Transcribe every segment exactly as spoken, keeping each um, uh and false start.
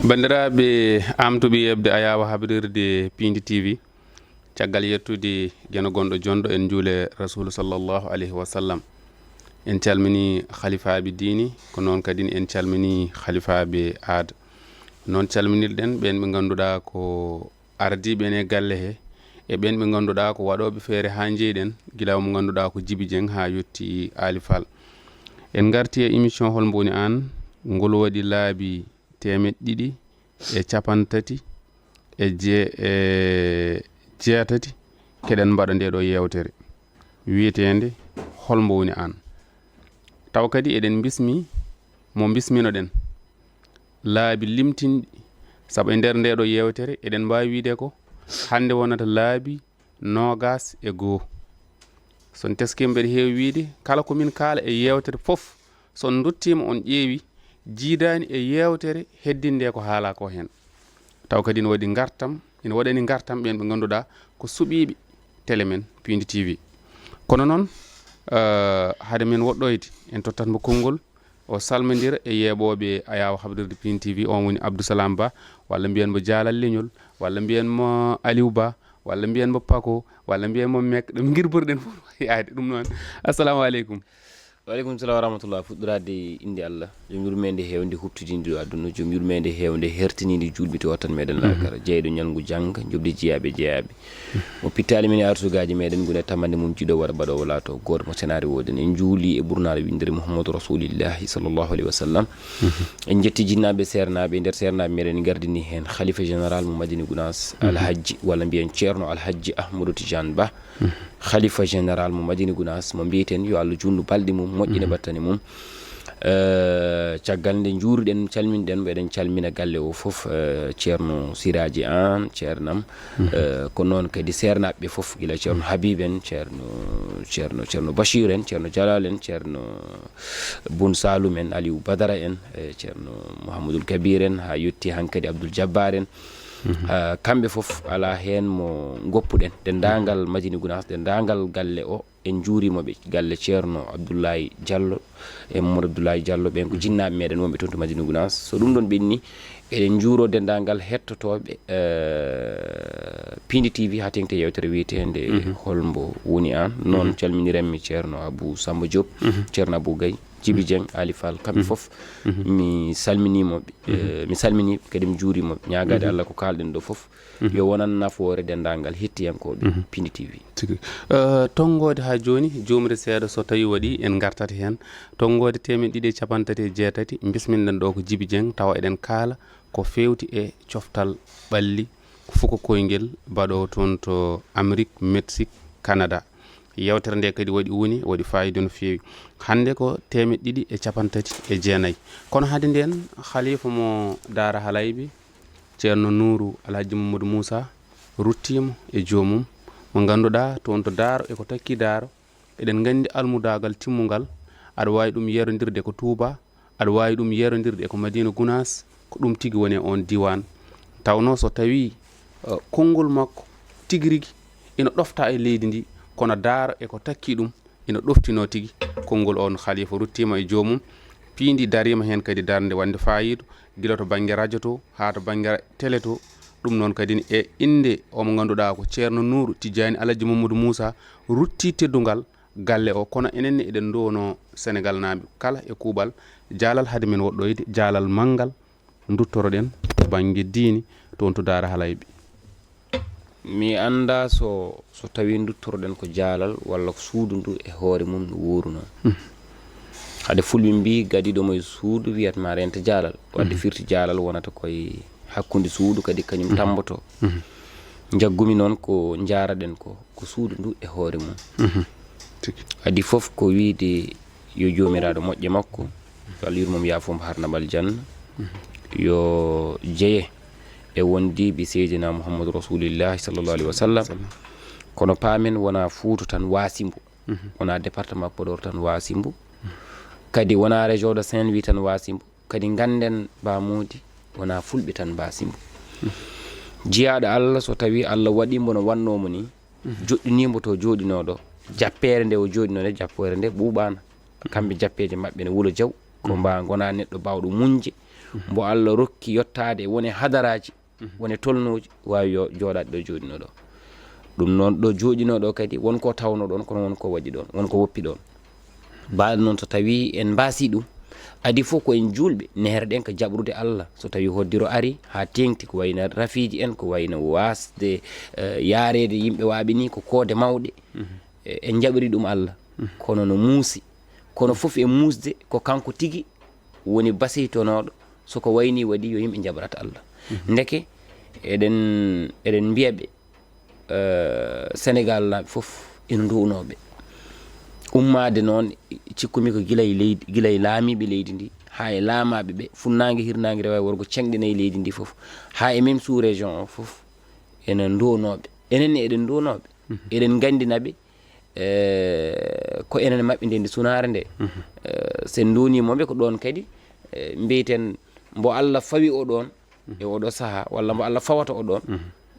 Banndiraaɓe, am tuɓi yeɓde ayaawa habrirde Piindi T V. Caggal yettude geno gonɗo jonɗo, en njuule Rasuulu sallallahu alayhi wa sallam. En calmini halifaaɓe diini, ko noon kadi en calmini halifaaɓe aada. Noon calminirɗen ɓeen ɓe ngannduɗaa ko ardiiɓe en e galle he, e ɓeen ɓe ngannduɗaa ko waɗooɓe feere haa njeyɗen, gila mo ngannduɗaa ko Jibi Jeŋ haa yotti Aali Faal. En ngarti e émission Hol mbo woni aan? Ngol waɗi laabi teemeɗɗe ɗiɗi e capanɗe tati e je-, e jeetati keɗen mbaɗa nde ɗo yeewtere wiyeteende Hol mbo woni aan? Taw kadi eɗen mbismi mo mbisminoɗen laabi limtinɗi, sabu e nder nde ɗo yeewtere eɗen mbaawi wiyde ko hannde wonata laabi noogas e goo. So on teskiima, mbeɗa heewi wiyde kala ko min kaala e yeewtere fof, so on nduttiima on ƴeewi, jiidaani e yeewtere heddinde ko haalaa ko heen. Taw kadi ina waɗi ngartam, ina waɗani ngartam ɓeen ɓe ngannduɗaa ko suɓiiɓe tele men Piindi T V. Kono noon, eh, hade men woɗɗoyde, en tottat mo konngol, o salmondira e yeeɓooɓe ayaawo habrirde Piindi T V, on woni Abdou Salam Ba, walla mbiyen mo Jaalal Leñol, walla mbiyen mo Aliou Ba, walla mbiyen mo Pako, walla mbiyen mo Mek, ɗum ngirburɗen fof yaade ɗum noon. Assalamu aleykum. Waaleykum salam wa rahmatullah. Fuɗɗoraade innde Allah, joom yurmeende heewnde, huɓtidinde ɗo aduna, joom yurmeende heewnde, hertiniinde juulɓe to wattan meɗen laakara, jeyɗo ñalngu jannga, joɓde jeyaaɓe jeyaaɓe. Mo pittaali men e artugaaji meɗen, ngune tamande mum jiɗo waɗa baɗoowo laato, gooto mo senaare wooden. En njuuli e ɓurnaare winndere Muhammadu Rasulillahi sallallahu alayhi wa sallam. En njetti jinnaaɓe seernaaɓe, e nder seernaaɓe meɗen gardini heen Khalifa général mo Madina Gounass, Alhajji, walla mbiyen Ceerno Alhajji Ahmadou Tidiane Ba. Khalifa général mo Madina Gounass, mo mbiyeten yo Allah juutnu balɗe mum, moƴƴina battane mum. Eh, caggal nde njuuruɗen, calminɗen, eɗen calmina galle o fof, eh, Ceerno Siraaji Aan, ceernam. Eh, ko noon kadi seernaaɓe fof, gila Ceerno Habib en, Ceerno, Ceerno, Ceerno Bachir en, Ceerno Jalal en, Ceerno Bun Saalum en, Aliou Badara en, eh, Ceerno Mouhamadoul Kabir en, haa yotti hankadi Abdoul Jabbar en. Ah, kamɓe fof alaa heen mo ngoppuɗen. Denndaangal Madina Gounass, denndaangal galle o, en njuuriima ɓe. Galle Ceerno Abdoulaye Diallo e Mamadou Abdoulaye Diallo, ɓeen ko jinnaaɓe meɗen wonɓe toon to Madina Gounass. So ɗum ɗoon ɓenni, eɗen njuuroo denndaangal hettotooɓe, eh, Piindi T V haa teŋti yeewtere wiyeteende Hol mbo woni aan? Noon calminiranmi Ceerno Abou Samba Diop, Ceerno Abou Gaye, Jibi Dieng, Ali Fall, kamɓe fof, mi salminiima ɓe. Eh, mi salminii ɓe, kadi mi juuriima ɓe. Ñaagaade Allah ko kaalɗen ɗo fof, yo wonan nafoore denndaangal hettiyankooɓe Piindi T V. Tigi. Eh, tonngoode haa jooni, joomre seeɗa so tawii waɗii, en ngartat heen. Tonngoode teemeɗɗe ɗiɗi e cappanɗe tati e jeetati, mbisminɗen ɗo ko Jibi Dieng, tawa eɗen kaala ko feewti e coftal ɓalli, ko fuko koyngel baɗoowo toon to Amérique, Mexique, Canada. Yeewtere nde kadi waɗi woni, waɗi faayiida no feewi. Hannde ko teemeɗɗe ɗiɗi e cappanɗe tati e jeenayi. Kono hade ndeen, Khalifa mo Daara Halayɓe, Ceerno Nuuru Alhaji Mamadou Moussa, ruttiima e joomum, mo ngannduɗaa toon to Daaro e ko takki Daaro, eɗen nganndi almudaagal timmungal, aɗa waawi ɗum yerondirde ko Touba, aɗa waawi ɗum yerondirde e ko Madina Gounass, ko ɗum tigi woni e oon diiwaan. Tawnoo so tawii, eh, konngol makko tigi rigi ina ɗofta e leydi ndi, kono Daaro e ko takki ɗum ina ɗoftinoo tigi. Konngol oon Khalifa ruttiima e joomum, Piindi dariima heen kadi darnde waɗnde faayiida, gila to bannge rajo to haa to bannge tele to. Ɗum noon kadi e innde o mo ngannduɗaa ko Ceerno Nuuru Tijjaani Alhaji Mamadou Moussa ruttii teddungal galle o, kono enen ne eɗen nduwonoo Senegaalnaaɓe kala e kuuɓal. Jaalal, hade men woɗɗoyde, jaalal manngal nduttoroɗen to bannge diine toon to Daara Halayɓe. Mi anndaa so, so tawii nduttoroɗen ko jaalal walla ko suudu ndu e hoore mum no wuurunoo. Hade fulɓe mbii, gadiiɗo mo e suudu wiyat ma renta jaalal. Wadde firti jaalal wonata koye hakkunde suudu, kadi kañum tamboto. Njaggumi noon ko njaaraɗen ko, ko suudu ndu e hoore mum. Tigi. Adii fof ko wiyde yo Joomiraaɗo moƴƴe makko, yo Allah yurmo mo, yaafo mo, harnam aljanna, yo jeye e wondiiɓe Seydina Muhammadu Rasulillahi sallallahu alaihi wa sallam. Kono paamen, wonaa Fuuta tan waasi mbo, wonaa département Podor tan waasi mbo, kadi wonaa région de Saint-Louis tan waasi mbo, kadi ngannden Ba Moodi wonaa fulɓe tan mbaasi mbo. Jiyaaɗo Allah, so tawii Allah waɗii mbo no waɗnoo mo nii, joɗɗinii mbo to jooɗinoo ɗo, jappeere nde o jooɗinoo nde, jappeere nde ɓuuɓaana. Kamɓe jappeeje maɓɓe ne wula jaw, ko mba ngonaa neɗɗo baawɗo muñde, mbo Allah rokki yottaade wone hadaraaji, wone tolnooji, waawi yo jooɗaade ɗo jooɗinoo ɗo. Ɗum noon, ɗo jooɗinoo ɗo kadi, won ko tawnoo ɗoon, kono won ko waɗi ɗoon, won ko woppi ɗoon. Mbaɗa noon, so tawii en mbaasii ɗum, adii fof ko en juulɓe, nehreɗen ko jaɓrude Allah. So tawii hoddiro arii haa teeŋti, ko wayno rafiiji en, ko wayno waasde, eh, yaareede yimɓe waaɓe nii, ko koode mawɗe. Eh, en njaɓrii ɗum Allah. Kono no muusi, kono fof e muusde, ko kanko tigi woni basiytonooɗo. So ko wayi nii waɗii, yo yimɓe njaɓrat Allah. Ndeke eɗen, eɗen mbiya ɓe, eh, Senegaal naaɓe fof ina nduwnoo ɓe. Ummaade noon, cikkumi ko gila e leydi, gila e laamiiɓe leydi ndi, haa e laamaaɓe ɓe, funnaange, hirnaange, rewo e worgo, ceŋɗe nayi leydi ndi fof, haa e même sous région o fof, ene nduwnoo ɓe. Enen ne eɗen nduwnoo ɓe. Eɗen nganndina ɓe, eh, ko enen maɓɓe nde ndi sunaare nde. Eh, so en nduwnii mo ɓe ko ɗoon kadi, eh, mbiyeten mbo Allah fawi o ɗoon, e oɗo sahaa, walla mbo Allah fawata o ɗoon,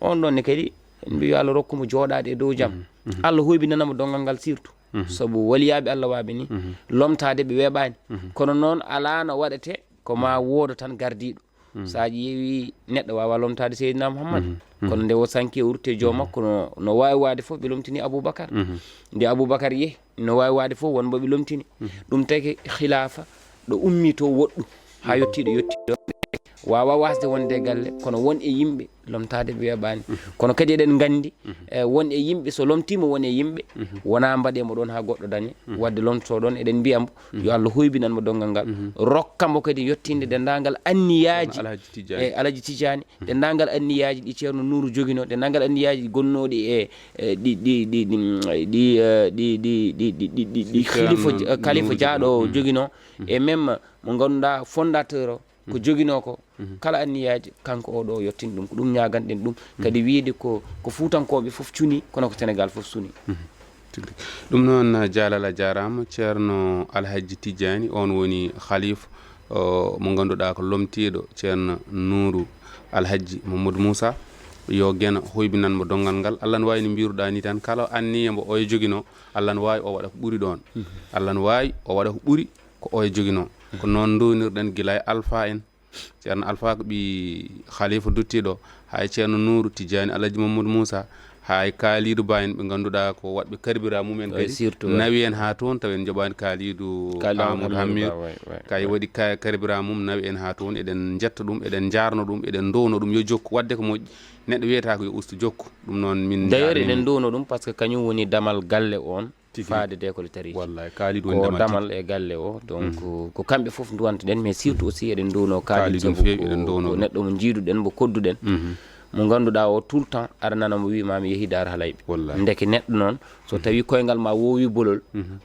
on ɗoon ne kadi, en mbiyo Allah rokku mo jooɗaade e dow jam. Allah hoybinana mo donngal ngal surtout. Sabu waliyaaɓe Allah waaɓe ni, lomtaade ɓe weeɓaani. Kono noon, alaa no waɗetee, ko ma woodo tan gardiiɗo. So a ƴeewi, neɗɗo waawaa lomtaade Seydina Muhammad. Kono nde o sanki, o rutti e joom makko, no, no waawi waade fof, ɓe lomtini Abubakar. Nde Abubakar yehi, no waawi waade fof, won mbo ɓe lomtini. Ɗum tagi khilaafa ɗo ummii to woɗɗu, haa yottii ɗo yottii ɗo. Waawaa waasde wonde e galle, kono won e yimɓe lomtaade ɓe weeɓaani. Kono kadi eɗen nganndi, eh, won e yimɓe, so lomtiima won e yimɓe, wonaa mbaɗee mo ɗoon haa goɗɗo dañe. Waɗde lomtotoo ɗoon, eɗen mbiya mbo, yo Allah hoybinan mo donngal ngal. Rokka mbo kadi yottinde denndaangal anniyaaji, Alhaji Tijjaani. E Alhaji Tijjaani, denndaangal anniyaaji ɗi Ceerno Nuuru joginoo, denndaangal anniyaaji gonnooɗi e, e ɗi, ɗi, ɗi, ɗi, ɗi, eh, ɗi, ɗi, ɗi, ɗi, ɗi, ɗi, ɗi Ceerno khalifa, Nuuru kalifa joginoo. Jaaɗo joginoo, e même mo ngannduɗaa fondateur o, ko joginoo ko, kala anniyaaji, kanko oɗo o yottin ɗum. Ko ɗum ñaaganɗen ɗum. Kadi wiyde ko, ko Fuutankooɓe fof cuni, kono ko Senegaal fof suni. Tigi rigi. Ɗum noon, Jaalal a jaaraama, Ceerno Alhajji Tijjaani, oon woni khalifa, o, mo ngannduɗaa ko lomtiiɗo, Ceerno Nuuru Alhajji Mamadou Moussa. Yo Geno hoybinan mo donngal ngal. Allah no waawi no mbiruɗaa ni tan, kala anniya mbo oya joginoo, Allah no waawi o waɗa ko ɓuri ɗoon. Allah no waawi o waɗa ko ɓuri ko oya joginoo. Ko noon nduwnirɗen gila e Alfa en, Ceerno Alfa ko ɓii khalifa duttiiɗo, hay Ceerno Nuuru Tijjaani Alhaji Mamadou Moussa, hay Kalidou Ba en ɓe ngannduɗaa ko waɗɓe carburant mum en kadi, surtout, nawi en haa toon, taw en njoɓaani Kalidou Amadou Hamidou Ba, kay waɗi ka-, carburant mum, nawi en haa toon, eɗen njetta ɗum, eɗen njaarno ɗum, eɗen ndowno ɗum, yo jokku, waɗde ko moƴƴi, neɗɗo wiyata ko yo ustu, jokku, ɗum noon min. D'ailleurs, eɗen ndowno ɗum, par ce que kañum woni damal galle oon. Tigi. Faade de ko le tari. Wallaahi, Kalidou woni ko damal e galle o. Donc, ko kamɓe fof nduwantoɗen, mais surtout aussi eɗen nduwno Kalidou, Kalidou no feewi, eɗen nduwno ko ɗum. Neɗɗo mo njiiduɗen, mo kodduɗen. Mo ngannduɗaa o, tout le temps, aɗa nana mo wii ma mi yehi Daara Halayɓe. Wallaahi. Ndeke neɗɗo noon, so tawi koyngal ma woowi bolol,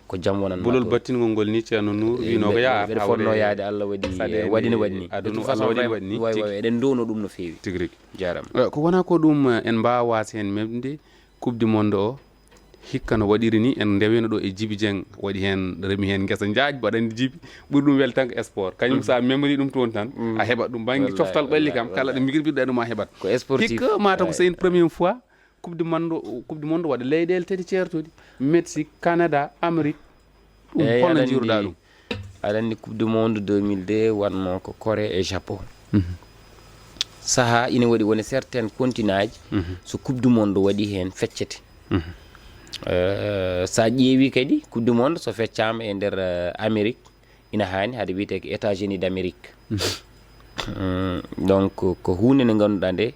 ko jam wonan ma. Bolol battingol ngol ni, Ceerno Nuur, eh, wino ko yaha, mbeɗa fotno yaade, Allah waɗi, waɗi no waɗi ni. De toute façon, waɗi no waɗi ni, waɗi, tigi. Eɗen nduwno ɗum no feewi. Tigi rigi. Jarama. Eh, ko wona ko ɗum, eh, en mbaawa waas heen memde. Coupe du monde o, hikka no waɗiri ni, en ndewino ɗo e Jibi Dieng, waɗi heen, remi heen ngesa njaaj, mbaɗa anndi Jibi, ɓuri ɗum welde tan ko sport. Kañum, so a memori ɗum toon tan, a heɓat ɗum. Bannge coftal ɓalli kam, kala ɗo mbirbiɗɗa ɗum a heɓat. Ko sportif. Hikka mata ko c'est une première fois, coupe du monde, coupe du monde waɗa leyɗeele tati ceertuɗi, Mexique, Canada, Amérique. Ɗum, eey, holno njiiruɗaa ɗum? Aɗa anndi Coupe du Monde deux mille deux waɗnoo ko Corée e Japon. Sahaa ina waɗi woni certains continent aji, so Coupe du Monde waɗi heen feccete. Eh, so a ƴeewi kadi Coupe du Monde so feccaama e nder, eh, Amérique, ina haani hade wiyetee ko États-Unis d'Amérique. Mm, donc ko huunde nde ngannduɗaa nde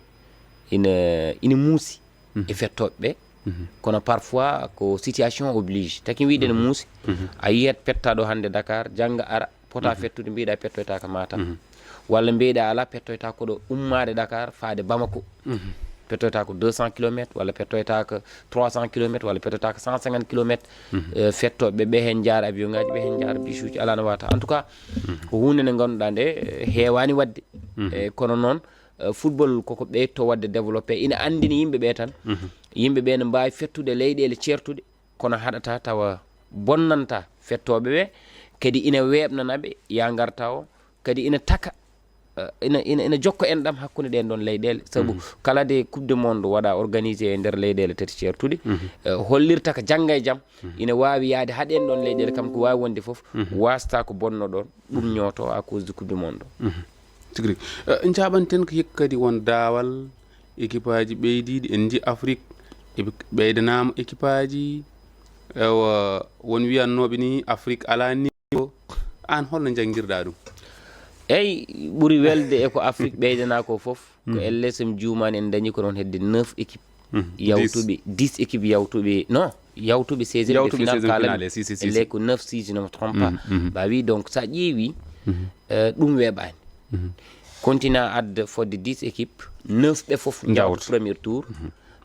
ina, ina muusi e fettooɓe ɓe. Kono parfois ko situation oblige. Taki wiide no muusi, a yiyat pettaɗo hannde Dakar, jannga ara, pota fettude, mbiɗa pettoyta ko Matam. Walla mbiɗa ala, pettoyta ko ɗo ummaade Dakar faade Bamako. Pettoyta ko deux cents kilomètres, walla pettoyta ko trois cents kilomètres, walla pettoyta ko cent cinquante kilomètres. Eh, fettooɓe ɓe heen njaara avion ngaji, ɓe heen njaara bisuuji, ala no wata. En tout cas, ko huunde nde ngannduɗaa nde, eh, heewaani waɗde. Eh, kono noon, eh, football koko ɓeyto waɗde développé. Ina anndini yimɓe ɓe tan. Yimɓe ɓe ne mbaawi fettude leyɗeele ceertuɗe, kono haɗata tawa bonnanta fettooɓe ɓe, kadi ina weeɓnana ɓe, ya ngarta o, kadi ina taka, eh, ina, ina, ina jokka enɗam hakkunde ɗeen ɗoon leyɗeele. Sabu kala de Coupe du Monde waɗa organisé e nder leyɗeele tati ceertuɗe, eh, hollirta ko jannga e jam, ina waawi yahde haa ɗeen ɗoon leyɗeele kam ko waawi wonde fof, waasta ko bonno ɗoon, ɗum ñooto à cause de Coupe du Monde. Tigi rigi. Eh, njaɓanten ko hikka kadi won daawal équipe aji ɓeydiiɗi. En nji Afrique eɓe ɓeydanaama équipe aji. Ewa, won wiyannooɓe ni Afrique alaa niveau. Aan holno njanngirɗaa ɗum? Eyi, ɓuri welde e ko Afrique ɓeydana ko fof, ko elle, so mi juumaani, en dañi ko ɗoon hedde neuf équipe yawtuɓe, dix équipe yawtuɓe, non, yawtuɓe seizième de Yawtuɓe finale seizième kaalami. Finale, si, si, si, Elle si. Est ko neuf, si je ne me trompe pas. Ba wi, donc, so a ƴeewi, eh, ɗum weeɓaani. Continent adda fodde dix équipe, neuf ɓe fof njawta Njawta. Premier tour.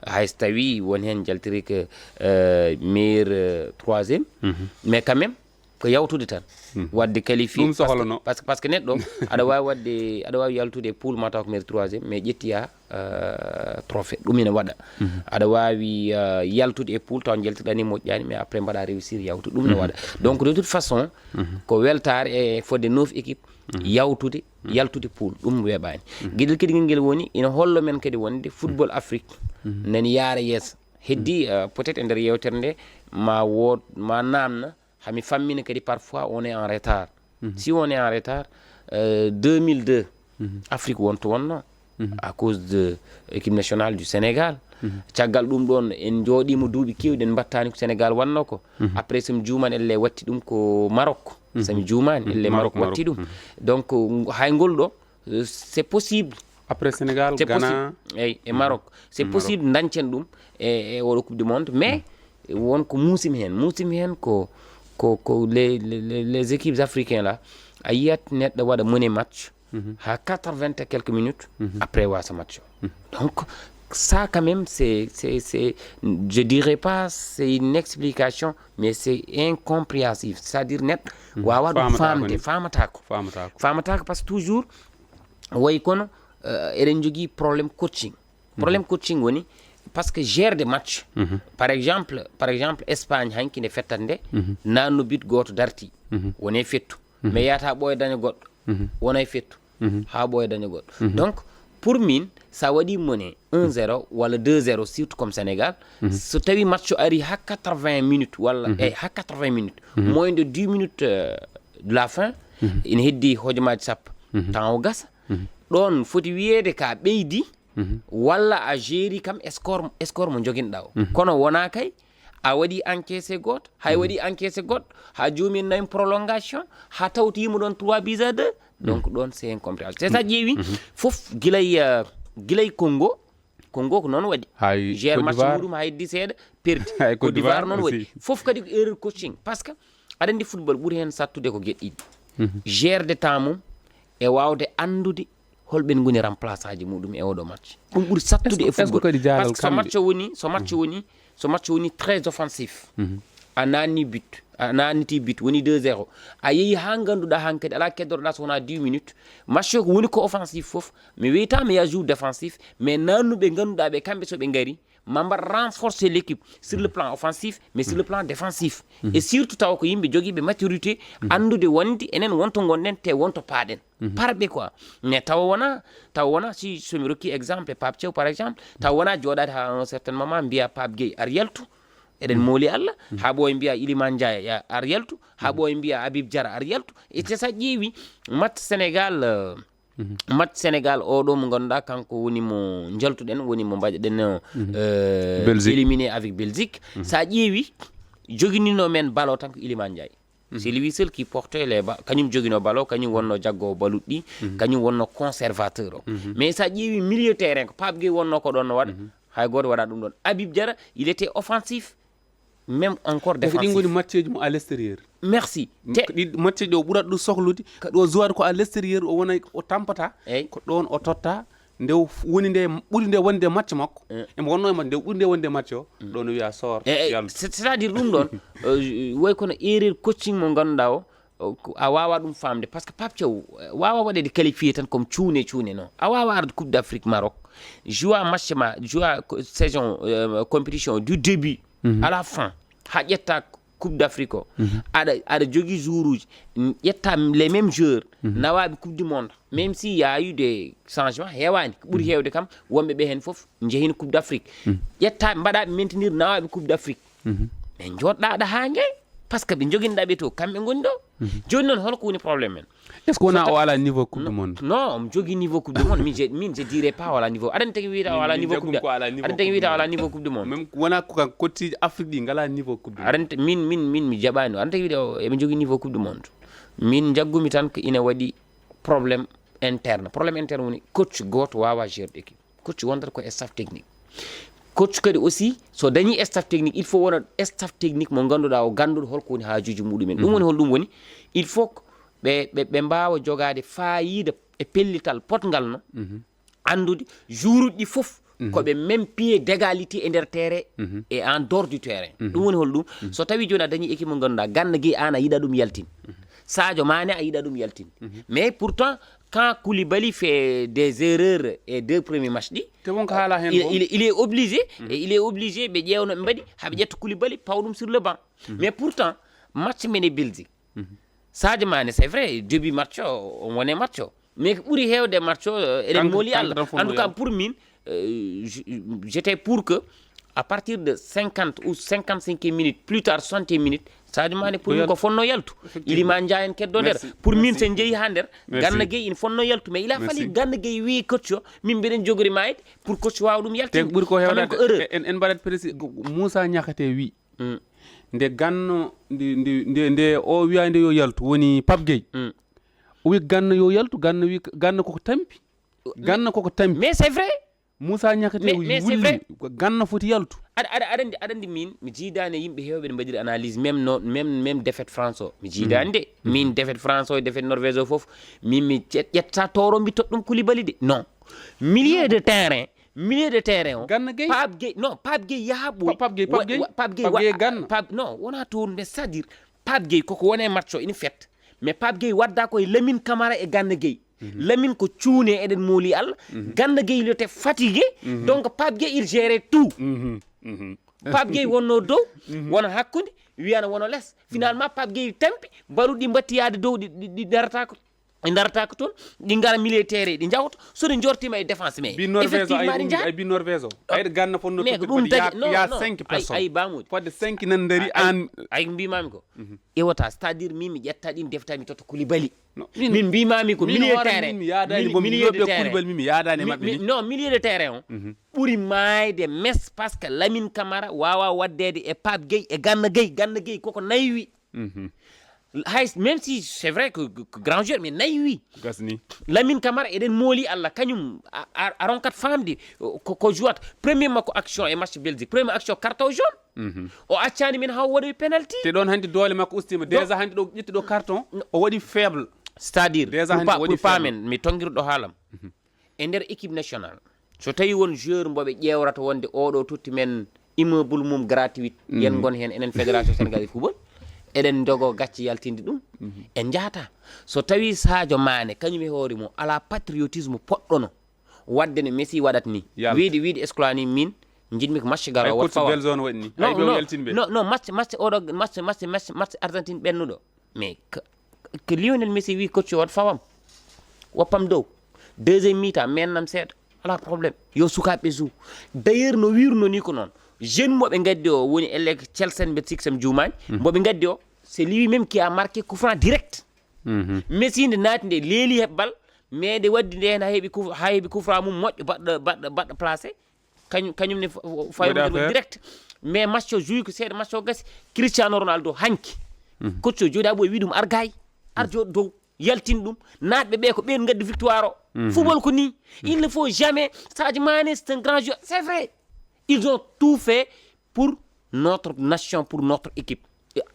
Hay so tawi won heen njaltiri ko, eh, meilleur, eh, troisième, mais quand même ko yawtude tan. Wadde qualifié. Ɗum sohlano. Parce que, parce que neɗɗo aɗa waawi wadde, aɗa waawi yaltude e poule mataw ko meilleur troisième, mais ƴettiya, eh, trophée, ɗum ina waɗa. Aɗa waawi, eh, yaltude e poule taw njaltirɗa ni moƴƴaani, mais après mbaɗa réussir yawtude, ɗum ina waɗa. Donc de toute façon, ko weltaare e fodde neuf équipe yawtude, yaltude poule, ɗum weeɓaani. Geɗel kadi ngel woni ina hollo men kadi wonde football Afrique nani yaara yeeso. Heddi, eh, peut-être e nder yewtere nde ma wood, ma naamna, hami fammina kadi parfois on est en retard. Si on est en retard, euh, deux mille deux, Afrique wonto wonno à cause de équipe nationale du Sénégal. Caggal ɗum ɗoon, en njooɗiima duuɓi keewɗi, en mbattaani ko Sénégal wannoo ko. Après, so mi juumaani, elle watti ɗum ko Maroc. So mi juumaani, elle Maroc, Maroc watti ɗum. Donc, hay ngol ɗo, euh, c'est possible. Après Sénégal, C'est Ghana. Possible. Eyi, e Maroc. C'est possible, dañcen ɗum e, e oɗo Coupe du Monde, mais won ko muusim heen. Muusim heen ko, ko, ko les, les, les équipes africaines là, a yiyat neɗɗo waɗa mené match ha quatre-vingts et quelques minutes, après wasa match o. Donc, ça quand même, c'est, c'est, c'est, je dirais pas c'est une explication, mais c'est incompréhensible. C'est-à-dire neɗɗo wawa ɗum Faamata ko faamde, ni. Faamata ko. Faamata ko. Faamata ko parce que toujours, way kono, euh, eɗen jogii problème coaching. Problème coaching woni parce que gérde match. Par exemple, par exemple, Espagne hanki nde fettat nde, nanno but gooto darti, woni e fettu. Mais yata ɓooya daña goɗɗo, wona e fettu, ha ɓooya daña goɗɗo. Donc, pour min, sa waɗi mené un zéro walla deux zéro, surtout comme Sénégal, so tawi match o ari ha quatre-vingts minutes walla, eh, ha quatre-vingts minutes, moins de dix minutes, euh, de la fin, ina heddi hojomaaji sappo, temps o gasa. Ɗoon foti wiyeede ka ɓeydi, walla a géri kam score, score mo joginɗa o. Kono wona kay, a waɗi encaissé gooto, hay waɗi encaissé goɗɗo, ha joomum nawi prolongation, ha tawti yimo ɗoon trois buts à deux. Donc ɗoon c'est incompréhensible. C'est ça ƴeewi, fof gilay, euh, gilay Congo, Congo ko noon waɗi. Hay Gère Côte match d'Ivoire. Muɗum ha heddi seeɗa, perdi. Hay Côte d'Ivoire noon waɗi. Fof kadi ko erreur coaching. Parce que aɗa anndi football ɓuri heen sattude ko geɗe ɗiɗi. Gérde temps mum e waawde anndude holɓen ngoni remplaçant ji muɗum e oɗo match. Ɗum ɓuri sattude e football. Parce que so match o woni, so match o woni, so match o woni très offensif. A nanni but, a nanniti but, woni deux zéro. A yehi ha ngannduɗa hankadi ala keddotoɗa so wona dix minutes. Match o ko woni ko offensif fof. Mi wiyata mi yaha jour défensif, mais nannuɓe ngannduɗa ɓe kamɓe so ɓe ngari, ma mbaɗ renforcer l'équipe sur le plan offensif, mais sur le plan défensif. Et surtout tawa ko yimɓe jogiiɓe maturité, anndude wonde enen wonto ngonɗen te wonto paaɗen. Parɓe quoi. Mais tawa wona, tawa wona si, so mi rokki exemple, Pape Thiaw par exemple, tawa wona jooɗaade ha un certain moment mbiya Pape Gueye ar yaltu, eɗen mooli Allah, ha ɓooya mbiya Iliman Ndiaye ya ar yaltu, ha ɓooya mbiya Habib Diarra ar yaltu. Et c'est ça ƴeewi match Sénégal, euh, match Sénégal o ɗo mo ngannduɗa kanko woni mo njaltuɗen, woni mo mbaɗɗen, euh, Belgique. Éliminé avec Belgique. Sa ƴeewi, joginino men ballon tan ko Iliman Ndiaye. C'est lui seul qui portait les ba-, kañum jogino ballon, kañum wonno jaggo baluɗi, kañum wonno conservateur o. Mais sa ƴeewi milieu terrain ko Pape Gueye wonno ko ɗon no waɗa, hay gooto waɗa ɗum ɗon. Habib Diarra, il était offensif, même encore défensif. Ɗin ngoni match ji mo à l'extérieur. Merci. Te ɗi match ji o ɓurat ɗum sohlude, ko ɗo joueur ko à l'extérieur o wona o tampata, ko ɗon o totta. Nde woni nde ɓuri nde wonde match makko. Emo wonno e match, nde ɓuri nde wonde match o, ɗo no wiya sort. C'est-à-dire ɗum ɗon, euh, way kono erreur coaching mo ngannduɗa o, a wawa ɗum famde parce que Pape Thiaw wawa waɗede qualifié tan comme cuune cuune non. A wawa arde Coupe d'Afrique Maroc, joua match ma, joua saison, euh, compétition du début à la fin, ha ƴetta Coupe d'Afrique o, aɗa, aɗa jogii joueuruuji, ƴetta les mêmes joueurs nawaaɓe Coupe du Monde, même si y a eu des changements, heewaani, ko ɓuri heewde kam wonɓe ɓe heen fof njehino Coupe d'Afrique. Ƴetta mbaɗa ɓe maintenir nawaaɓe Coupe d'Afrique. Mais njooɗɗa aɗa haa nge, parce que ɓe njoginɗa ɓe to, kamɓe ngoni ɗo. Jooni noon, holko woni problème men? Est-ce que wona o ala niveau coupe du monde? Non, omo jogii niveau coupe du monde. Min je, min je dirais pas o ala niveau. Aɗa tagi wiyde o ala niveau coupe du monde. Aɗa tagi wiyde o ala niveau coupe du monde. Même wona ko kan coach Afrique ɗi ngala niveau coupe du monde. Aɗa min, min, min mi jaɓani o. Aɗa tagi wiyde o eɓe jogii niveau coupe du monde. Min jaggumi tan ko ina waɗi problème interne. Problème interne woni coach gooto wawa gérer équipe. Coach wondat ko e staff technique. Coach kadi aussi, so dañi staff technique, il faut wona staff technique mo ngannduɗaa o gannduɗo holko woni haajuuji muɗumen. Ɗum woni hol ɗum woni? Il faut que ɓe, ɓe, ɓe mbaawa jogaade faayiida e pellital potngal no anndude juuruɗi ɗi fof ko ɓe même pied d'égalité e nder terrain et en dehors du terrain. Ɗum woni hol ɗum? So tawi jooni a dañi équipe mo ngannduɗaa, Gana Gueye aan a yiɗa ɗum yaltin. Sadio Mané a yiɗa ɗum yaltin. Mais pourtant, quand Koulibaly fait des erreurs e deux premiers matchs ɗi, te wonko haala heen il, ko il, il est obligé, et il est obligé ɓe ƴeewno ɓe mbaɗi, haɓe ƴetta Koulibaly, paw ɗum sur le banc. Mais pourtant, match men e Belgique, Sadio Mané, c'est vrai, début match o, o wone match o. Mais ko ɓuri heewde match o, euh, eɗen mooli Allah. En tout cas, pour min, euh, je, j'étais pour que, à partir de cinquante ou cinquante-cinq minutes, plus tard soixante minutes, Sadio Mané pour min ko fonnoo yaltu. Iliman Ndiaye en keddo nder. Pour min, so en njehi haa nder, Gana Gueye ina fonnoo yaltu. Mais il a fallu Gana Gueye wi coach o, min mbiɗen jogori maayde pour coach waawa ɗum yaltinde. Te ɓuri ko heewde ko erreur. En, en mbaɗat précis, Moussa Niakhaté wi, nde Gana, nde, nde, nde, nde o wiya nde yo yaltu, woni Pape Gueye. O wi Gana yo yaltu, Gana wi, Gana koko tampi. Gana koko tampi. Mais c'est vrai. Moussa Niakhaté wulli, ko Gana foti yaltu. Aɗa, aɗa, aɗa anndi, aɗa anndi min, mi jiidaani e yimɓe heewɓe ne mbaɗiri analyse, même no, même, même défaite France o. Mi jiidaani de. Min défaite France o, défaite Norvège o fof, min mi ƴet-, ƴetta toro mbi toɗɗum Koulibaly de. Non. Milieu de terrain, milieu de terrain o. Gana Gueye? Pape Gueye, non, Pape Gueye yaha ɓoy. Pape Gueye, Pape Gueye? Wa-, wa-, Pape Gueye Pape Gueye wa-, Gana? Pape, non, wona toon, mais c'est-à-dire, Pape Gueye koko wone match o ina fetta. Mais Pape Gueye wadda koye Lamine Camara e Gana Gueye. Lamine ko cuune, eɗen mooli Allah. Gana Gueye il était fatigué. Donc Pape Gueye il gérait tout. Pape Gueye wonno dow, wona hakkunde, wiyana wona les. Finalement Pape Gueye tampi, baluɗi mbatti yaade dow, ɗi, ɗi, ɗi darata ko, ɗi darata ko toon, ɗi ngara milieu terrain, ɗi njawta. So ɗi njortima e défense, mais bi Norvège o, effectivement ay ɗi ɗum, njaa. Ay bi Norvège o. Ay Gana fonno. Mais ko ɗum tagi, non, ya non, cinq ay, personnes. Ay bamudi. Fodde cinq nan dari an. Ay mbimami ko. Iwata, c'est-à-dire min mi ƴetta ɗin defta mi totta Koulibaly. Min mbimami ko milieu terrain. Mi yaadani, bon, milieu de terrain. Koulibaly, min mi yaadani maɓɓe ni. Non, milieu de terrain o ɓuri maayde mes, parce que Lamine Camara wawa waddede e Pape Gueye e Gana Gueye. Gana Gueye koko naywi. Hay, même si c'est vrai que, que, que grand joueur, mais naywi. Gasni. Lamine Camara, eɗen mooli Allah, kañum a, a, a ronkat famde ko, ko jouat. Premier makko action e match Belgique, premier action carton jaune. O accani min haw waɗoy penalty. Te ɗon hanti doole makko ustima. Déjà hanti ɗo ƴetti ɗo carton, o waɗi faible. C'est-à-dire, déjà pour hanti pa-, o waɗi pour faible. Paamen, mi tongirɗo haalam. E nder équipe nationale, so tawi won joueur mbo ɓe ƴeewrata wonde oɗo totti men immeuble mum gratuit, yen ngon heen enen Fédération Sénégalaise Football, eɗen ndogo gacce yaltinde ɗum, en njahata. So tawi Sadio Mané, kañum e hoore mum, ala patriotisme poɗɗono waɗde no Messi waɗat ni. Yalta. Wiide, wiide Esclani min, njiɗmi ko match garo, ay, wat coach fawa. Belge on waɗi ni. Non, ay, ɓe o non, yaltin ɓe. Non, non, match, match oɗo, match, match, match, match Argentine ɓennuɗo. Mais ko, ko Lionel Messi wi coach o, wat fawam. Woppam dow. Deuxième mi-temps, mennam seeɗa. Ala problème. Yo sukaaɓe joue. D'ailleurs, no wirno ni ko noon. Jeune mo ɓe ngaddi o woni elek Chelsea, mbe siksam juumaani. Mo ɓe ngaddi o, c'est lui-même qui a marqué coup franc direct. Messi nde naati nde leeli heɓ bal, mais nde waddi nde heen haa heɓi coup, haa heɓi coup franc mum moƴƴo, baɗɗo, baɗɗo, baɗɗo placé. Kañum, kañum ne fa-, fa-, fawi direct. Mais match o joué ko seeɗa, match o gasi. Cristiano Ronaldo hanki. Coach o jooɗi haa ɓooyi wi ɗum ar gay. Ar jooɗo dow. Yaltin ɗum. Naatɓe ɓe ko ɓeen ngaddi victoire o. Football ko ni. Il ne faut jamais. Sadio Mané, c'est un grand joueur. C'est vrai. Ils ont tout fait pour notre nation, pour notre équipe.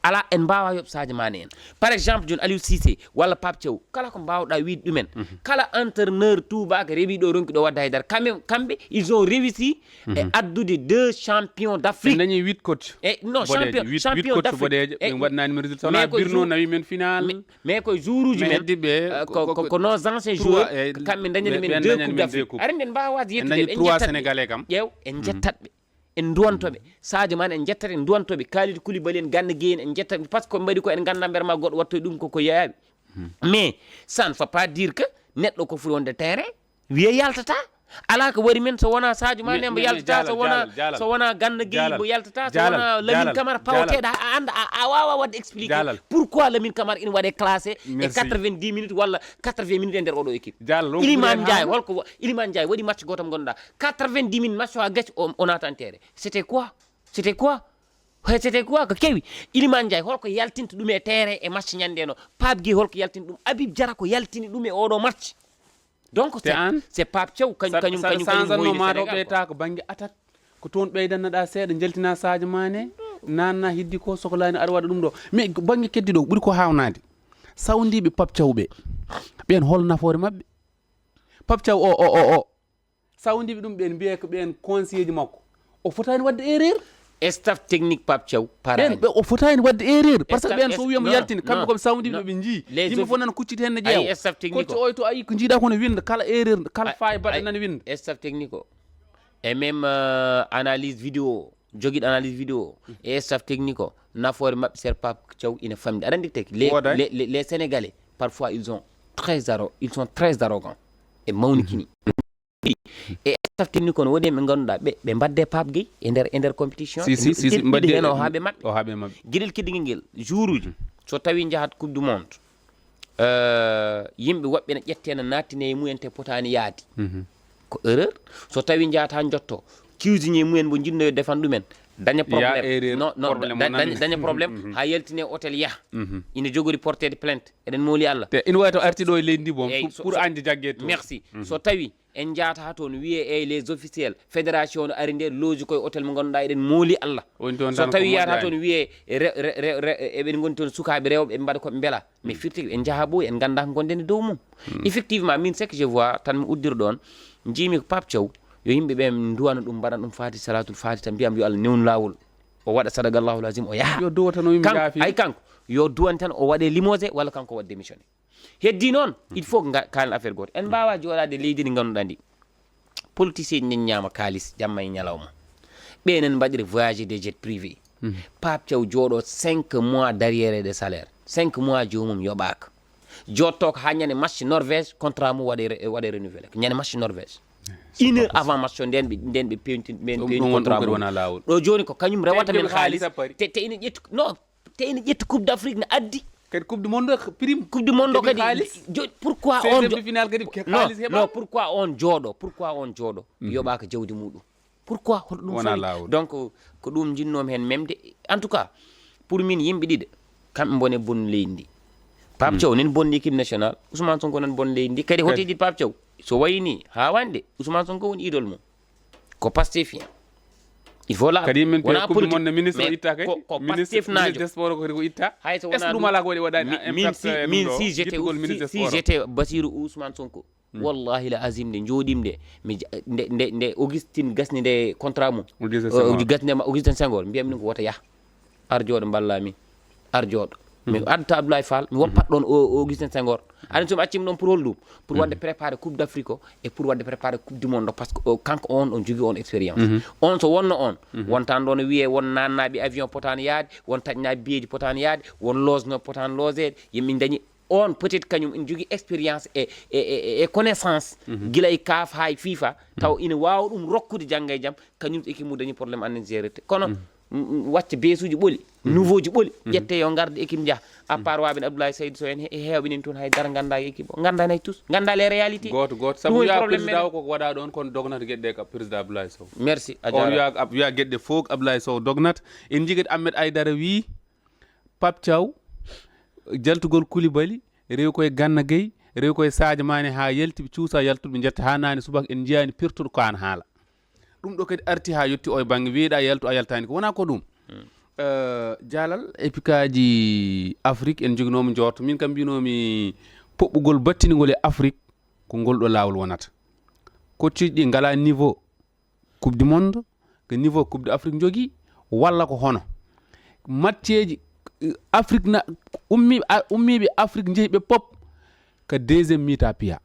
Ala, en mbaawa yoɓ Sadio Mané en. Par exemple, jooni Aliou Cissé walla Pape Thiaw, kala ko mbaawɗaa wiide ɗumen, kala entraîneur tuubaako rewi ɗo, ronki ɗo waɗde haydara. Kamɓe, kamɓe, ils ont réussi e addude deux champions d'Afrique. En dañi huit coach. E, non, boɗeejo, champion, huit, champion huit coach d'Afrique. Boɗeejo, e, ɓe waɗnaani men résultat. Mais wona ko Birno jou-, nawi men final. Mais, mais ko joueuruji men, heddi ɓe, euh, ko, ko, ko, ko nos anciens trois, joueurs, eh, kamɓe dañani men deux coupes d'Afrique. Aɗa anndi en mbaawa waasde yettude ɓe, en dañi trois Sénégalais kam. Ƴeew, en njettat ɓe. En nduwanto ɓe. Sadio Mané en njettat, en nduwanto ɓe. Kalidou Koulibaly en, Gana Gueye en, en njettat ɓe. Parce que ko ɓe mbaɗi ko, en nganndaa mbele ma goɗɗo waɗtoy ɗum ko, ko yeeyaaɓe. Mais ça ne veut pas dire que neɗɗo ko foti wonde terrain, wiye yaltata. Alaa ko waɗi men so wonaa Sadio Mané mbo yaltata, so wonaa so wonaa Gana Gueye mbo yaltata, so wonaa Lamine Camara pawoteeɗo a anda a wawa wadde expliqué pourquoi Lamine Camara ina waɗe classé e quatre-vingt-dix minutes walla quatre-vingts minutes e nder oɗo équipe. Iliman Ndiaye holko Iliman Ndiaye waɗi match goto mo gonduɗa quatre-vingt-dix minutes match o ha gasi o naata entere. C'était quoi? C'était quoi? He, c'était quoi ko kewi? Iliman Ndiaye holko yaltinta ɗum e terrain e match ñande no? Pape Gueye holko yaltinta ɗum? Habib Diarra ko yaltini ɗum e oɗo match. Donc c'est Pape Thiaw kañum kañum kañum kañum sansanno ma ɗo ɓeyta ko banggue attaque. Ko toon ɓeydannoɗa seeɗa jaltina Sadio Mané nanna hiddi ko soklani aɗa waɗa ɗum ɗo. Mais banggue keddi ɗo ɓuuri ko hawnade. Sawdiɓe Pape Thiaw ɓe ɓen hol nafoore mabɓe? Pape Thiaw o o o o sawdiɓe ɗum ɓen mbiye ko ɓen conseiller ji makko. O fotani wadde erreur. Staff technique Pape Thiaw ɓen parani. Ɓe o fotani wadde erreur parce que Staff- ɓen so est- wiyamo non, yaltini kamɓe non, koɓe sawdiɓe non. Ɓe njii Les yimɓe fof nana kucciti henne Ay, ƴeewa. Staff technique Kotti o. Oy to ayi ko jiiɗa kono winda kala erreur kala Ay, fay baɗa ay, nana winda. Staff technique o e même euh, analyse vidéo jogiɗo analyse vidéo e staff technique o nafoore maɓɓe ser Pape Thiaw ina famɗi aɗa andi teki les, Wooday. les, les, les sénégalais parfois ils ont très arro ils sont très arrogants e mawnikini. E staff technique kono woni ɓe ngannduɗaa ɓe ɓe mbaɗde Pape Gueye e nder e nder compétition. Si, si, si, si, Mbaɗi mbaɗde heen o haaɓe maɓɓe. O haaɓe maɓɓe. Geɗel keddigel ngel jour uji so tawi njahat coupe du monde euh, yimɓe woɓɓe ne ƴette ne nattine e mumen te potaani yaadi. Ko erreur. So tawi njahata njotto cuisinier mumen mbo jinno yo defan ɗumen daña problème. Non non daña problème ha yaltine hôtel yaha. Ina jogori portede plainte. Eɗen mooli Allah. Te ina wawi taw arti ɗo e leydi ndi boom. Pour añde jagge to. Merci. So tawi en njahata toon wiye eyyi les officiels fédération no ari nde looji koye hôtel mo ngannduɗaa eɗen mooli Allah. So tawi yahata toon wiye eɓen ngoni toon sukaaɓe rewɓe eɓe mbaɗa koɓe mbela. Mais firti en njaha ɓooyi en ngannda ko ngonɗen e dow mum. Effectivement min ce que je vois tan mi uddiri ɗoon njiimi ko Pape Thiaw yo yimɓe ɓe nduwana ɗum mbaɗan ɗum faati salatul faati tan mbiyam yo Allah newnu laawol. O waɗa sadagallahu lazim o yaha. Yo duwatano yimɓe Kanko- yaafi. Ay kanko yo duwan tan o waɗe limogé walla kanko waɗa démissionné. Heddi noon il faut nga kaalen affaire goto en mbawa jooɗade leydi ndi ngannduɗaa ndi politicien nen ñaama kaalis jamma e ñalawma. Ɓe nen mbaɗiri voyage des jets privés. Pape Thiaw jooɗo cinq mois d'arriéré de salaire cinq mois joomum yoɓaaka. Jotto ko ha ñande match Norvège contrat mum waɗe waɗe renouvelé ko ñande match Norvège. Une heure avant match o nden ɓe nden ɓe pewti ɓen pewti contrat mum. Ɗo joni ko kañum rewata men haalis te te ina ƴetti non te ina ƴetti coupe d'Afrique ne addi. Kadi coupe du monde prime. Coupe du monde kadi pourquoi on final kadi non non pourquoi on jooɗo pourquoi on jooɗo yoɓaka jawdi muɗum? Pourquoi hoto ɗum wona lawol? Donc ko ɗum jinnomi hen memde. En tout cas pour min yimɓe ɗiɗo kamɓe bone bonnu leydi ndi. Pape Thiaw nen bonni équipe nationale. Ousmane Sonko nan bonni leydi ndi kadi hoto yiɗi Pape Thiaw so wayi ni ha wande Ousmane Sonko woni idole mum. Ko Pastefien. Il faut la kadi min pe coupe du monde ministre o itta kadi ko Pastef najo des sports ko ko itta. Hay so wona ɗum ala ko waɗi waɗani min si min si j'étais si j'étais Basirou Ousmane Sonko wallahi la azim nde jooɗim nde mi nde nde nde Augustine gasni nde contrat mum gasni ma Augustin Senghor mbiyam ɗum ko wota yah. Ar jooɗo mballa min. Ar jooɗo mi adda Abdoulaye Fall mi woppat ɗon o Augustin Senghor. Aɗa somi accima ɗon pour hol ɗum pour wadde préparé coupe d'Afrique o e pour wadde préparé coupe du monde o par ce que kanko on on jogui on expérience. On so wonno on wontan ɗon o wiye won nannaɓe avion potani yaade won taƴnaɓe biyeji potani yaade won loge no potani logeede yimɓe dañi on peut-être kañum ina jogui expérience e e e connaissance gila e kaf ha e fifa taw ina wawa ɗum rokkude jangga e jaam. Kañum équipe mum dañi problème annen gérete kono wacca beesuji ɓoli nouveau ji ɓoli ƴette yo garde équipe jaha. À part waɓen Abdoulaye Saydou Sow en hewɓe nin toon haydara ganda équipe o ganda nay tous ganda les réalités. Goto goto sabu ya président o koko waɗa ɗon kono dognata gueɗe ɗe ka président Abdoulaye Sow. Merci a jarama. Ya gueɗe fof Abdoulaye Sow dognata. En jii kadi Ahmed Aydara wi Pape Thiaw jaltugol Koulibaly rewi koye Gana Gueye rewi koye Sadio Mané ha yalti ɓe cuusa yaltude ɓe jetta ha nani subaka en jiyani pirtuɗo ko an haala. Ɗum ɗo kadi arti ha yetti o e banggue wiyeɗa yaltu a yaltani ko wona ko ɗum. Jalal epikaji Afrique en joguinomi jorto min kam mbinomi poɓɓugol battinigol e Afrique ko ngol ɗo lawol wonata. Coach uji ɗi ngala niveau coupe du monde ko niveau coupe de Afrique jogui walla ko hono matcheji Afrique na ummiɓe ummiɓe Afrique jeeyi ɓe pop ko deuxième mi-temps piya.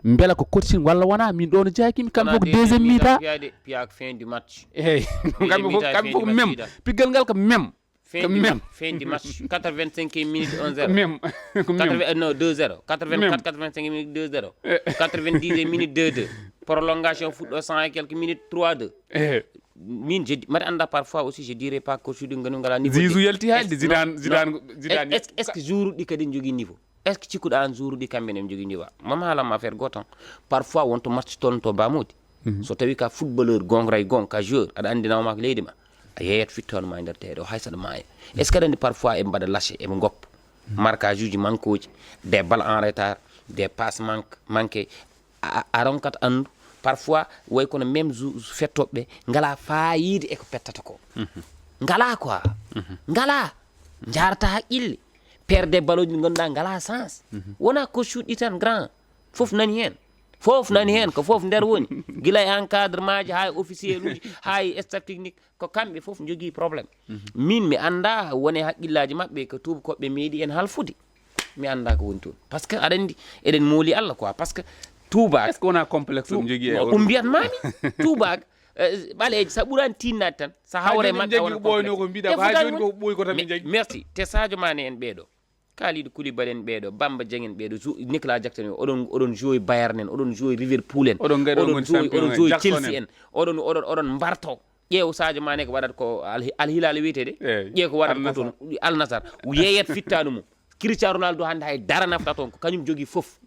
Beela ko coaching walla wona min ɗo no jeeyakimi kamɓe fof ko deuxième mi-temps piya ko fin du match. Eyyi kamɓe fof kamɓe fof ko même piggal ngal ko même. Fin du match, fin du match. Quatre-vingt-cinq minutes, un zéro. Même. Quatre-vingts, non, deux zéro. Quatre-vingt-quatre, quatre-vingt-cinq minutes, deux zéro. Quatre-vingt-dix minutes, deux deux. Prolongation, foot au cent et quelques minutes, trois deux. Min, je, mbaɗa annda, parfois aussi, je dirais pas coach uɗi ngoni ngala niveau. Zizou yalti haalde. Zidane, Zidane, Zidane. Est-ce, est-ce que jour uɗi kadi jogii niveau? Est-ce que cikkuɗa an jour uɗi kamɓe ne jogii niveau? Mama haalam affaire goto. Parfois wonto match toon to Bamodi. So tawi ka footballeur gonray gon ka joueur, aɗa anndi nawa ma ko leydi ma, a yeeyat fittoon ma e nder teeɗo hay saɗa maaya. Est-ce que aɗa anndi parfois eɓe mbaɗa lâché, eɓe ngoppa marquage uji manqueuji, des balles en retard, des passes manque manqué. A, a ronkat anndu, parfois way kono même jou- fettoɓe ngala fayida e ko pettata ko. Ngala quoi. Ngala. Jarata haqqille. Perde ballon uji ɗi ngannduɗaa ngala sens. Wona coach uɗi tan, grand. Fof nani heen. Fof nani heen, ko fof nder woni. Gila e encadrement ji, haa e officiel uji, haa e staff technique. Ko kamɓe fof njogii problème. Min mi annda wone haqqillaaji maɓɓe ko tuubakooɓe meeɗi en halfude. Mi annda ko woni toon. Parce que aɗa anndi, eɗen mooli Allah quoi. Parce que tuubaak. Est-ce que wona complexe on njogii e on? Ko mbiyat mami. Tuubaak, eh, ɓaleeji, sa ɓurani tinnaade tan, sa hawre maɓɓe a wona complexe. Ɓooyno ko mbiɗa ko haa jooni ko ɓooyi ko tan ɓe njogii. Merci. Te Sadio Mané en ɓeeɗo. Kalidou Koulibaly en ɓeeɗo, Bamba Dieng en ɓeeɗo, jou- Nicolas Jackson en, oɗon, oɗon jouer Bayern en, oɗon jouer Liverpool en, oɗon jouer Chelsea en, oɗon, oɗon, oɗon mbarto. Ƴeew Sadio Mané ko waɗata ko Al, Al Hilal wiyetee de. Ƴeew ko waɗata ko toon, Al Nassr. Yeeyat fittaandu mum. Cristiano Ronaldo hannde hay dara nafta toon, ko kañum jogii fof.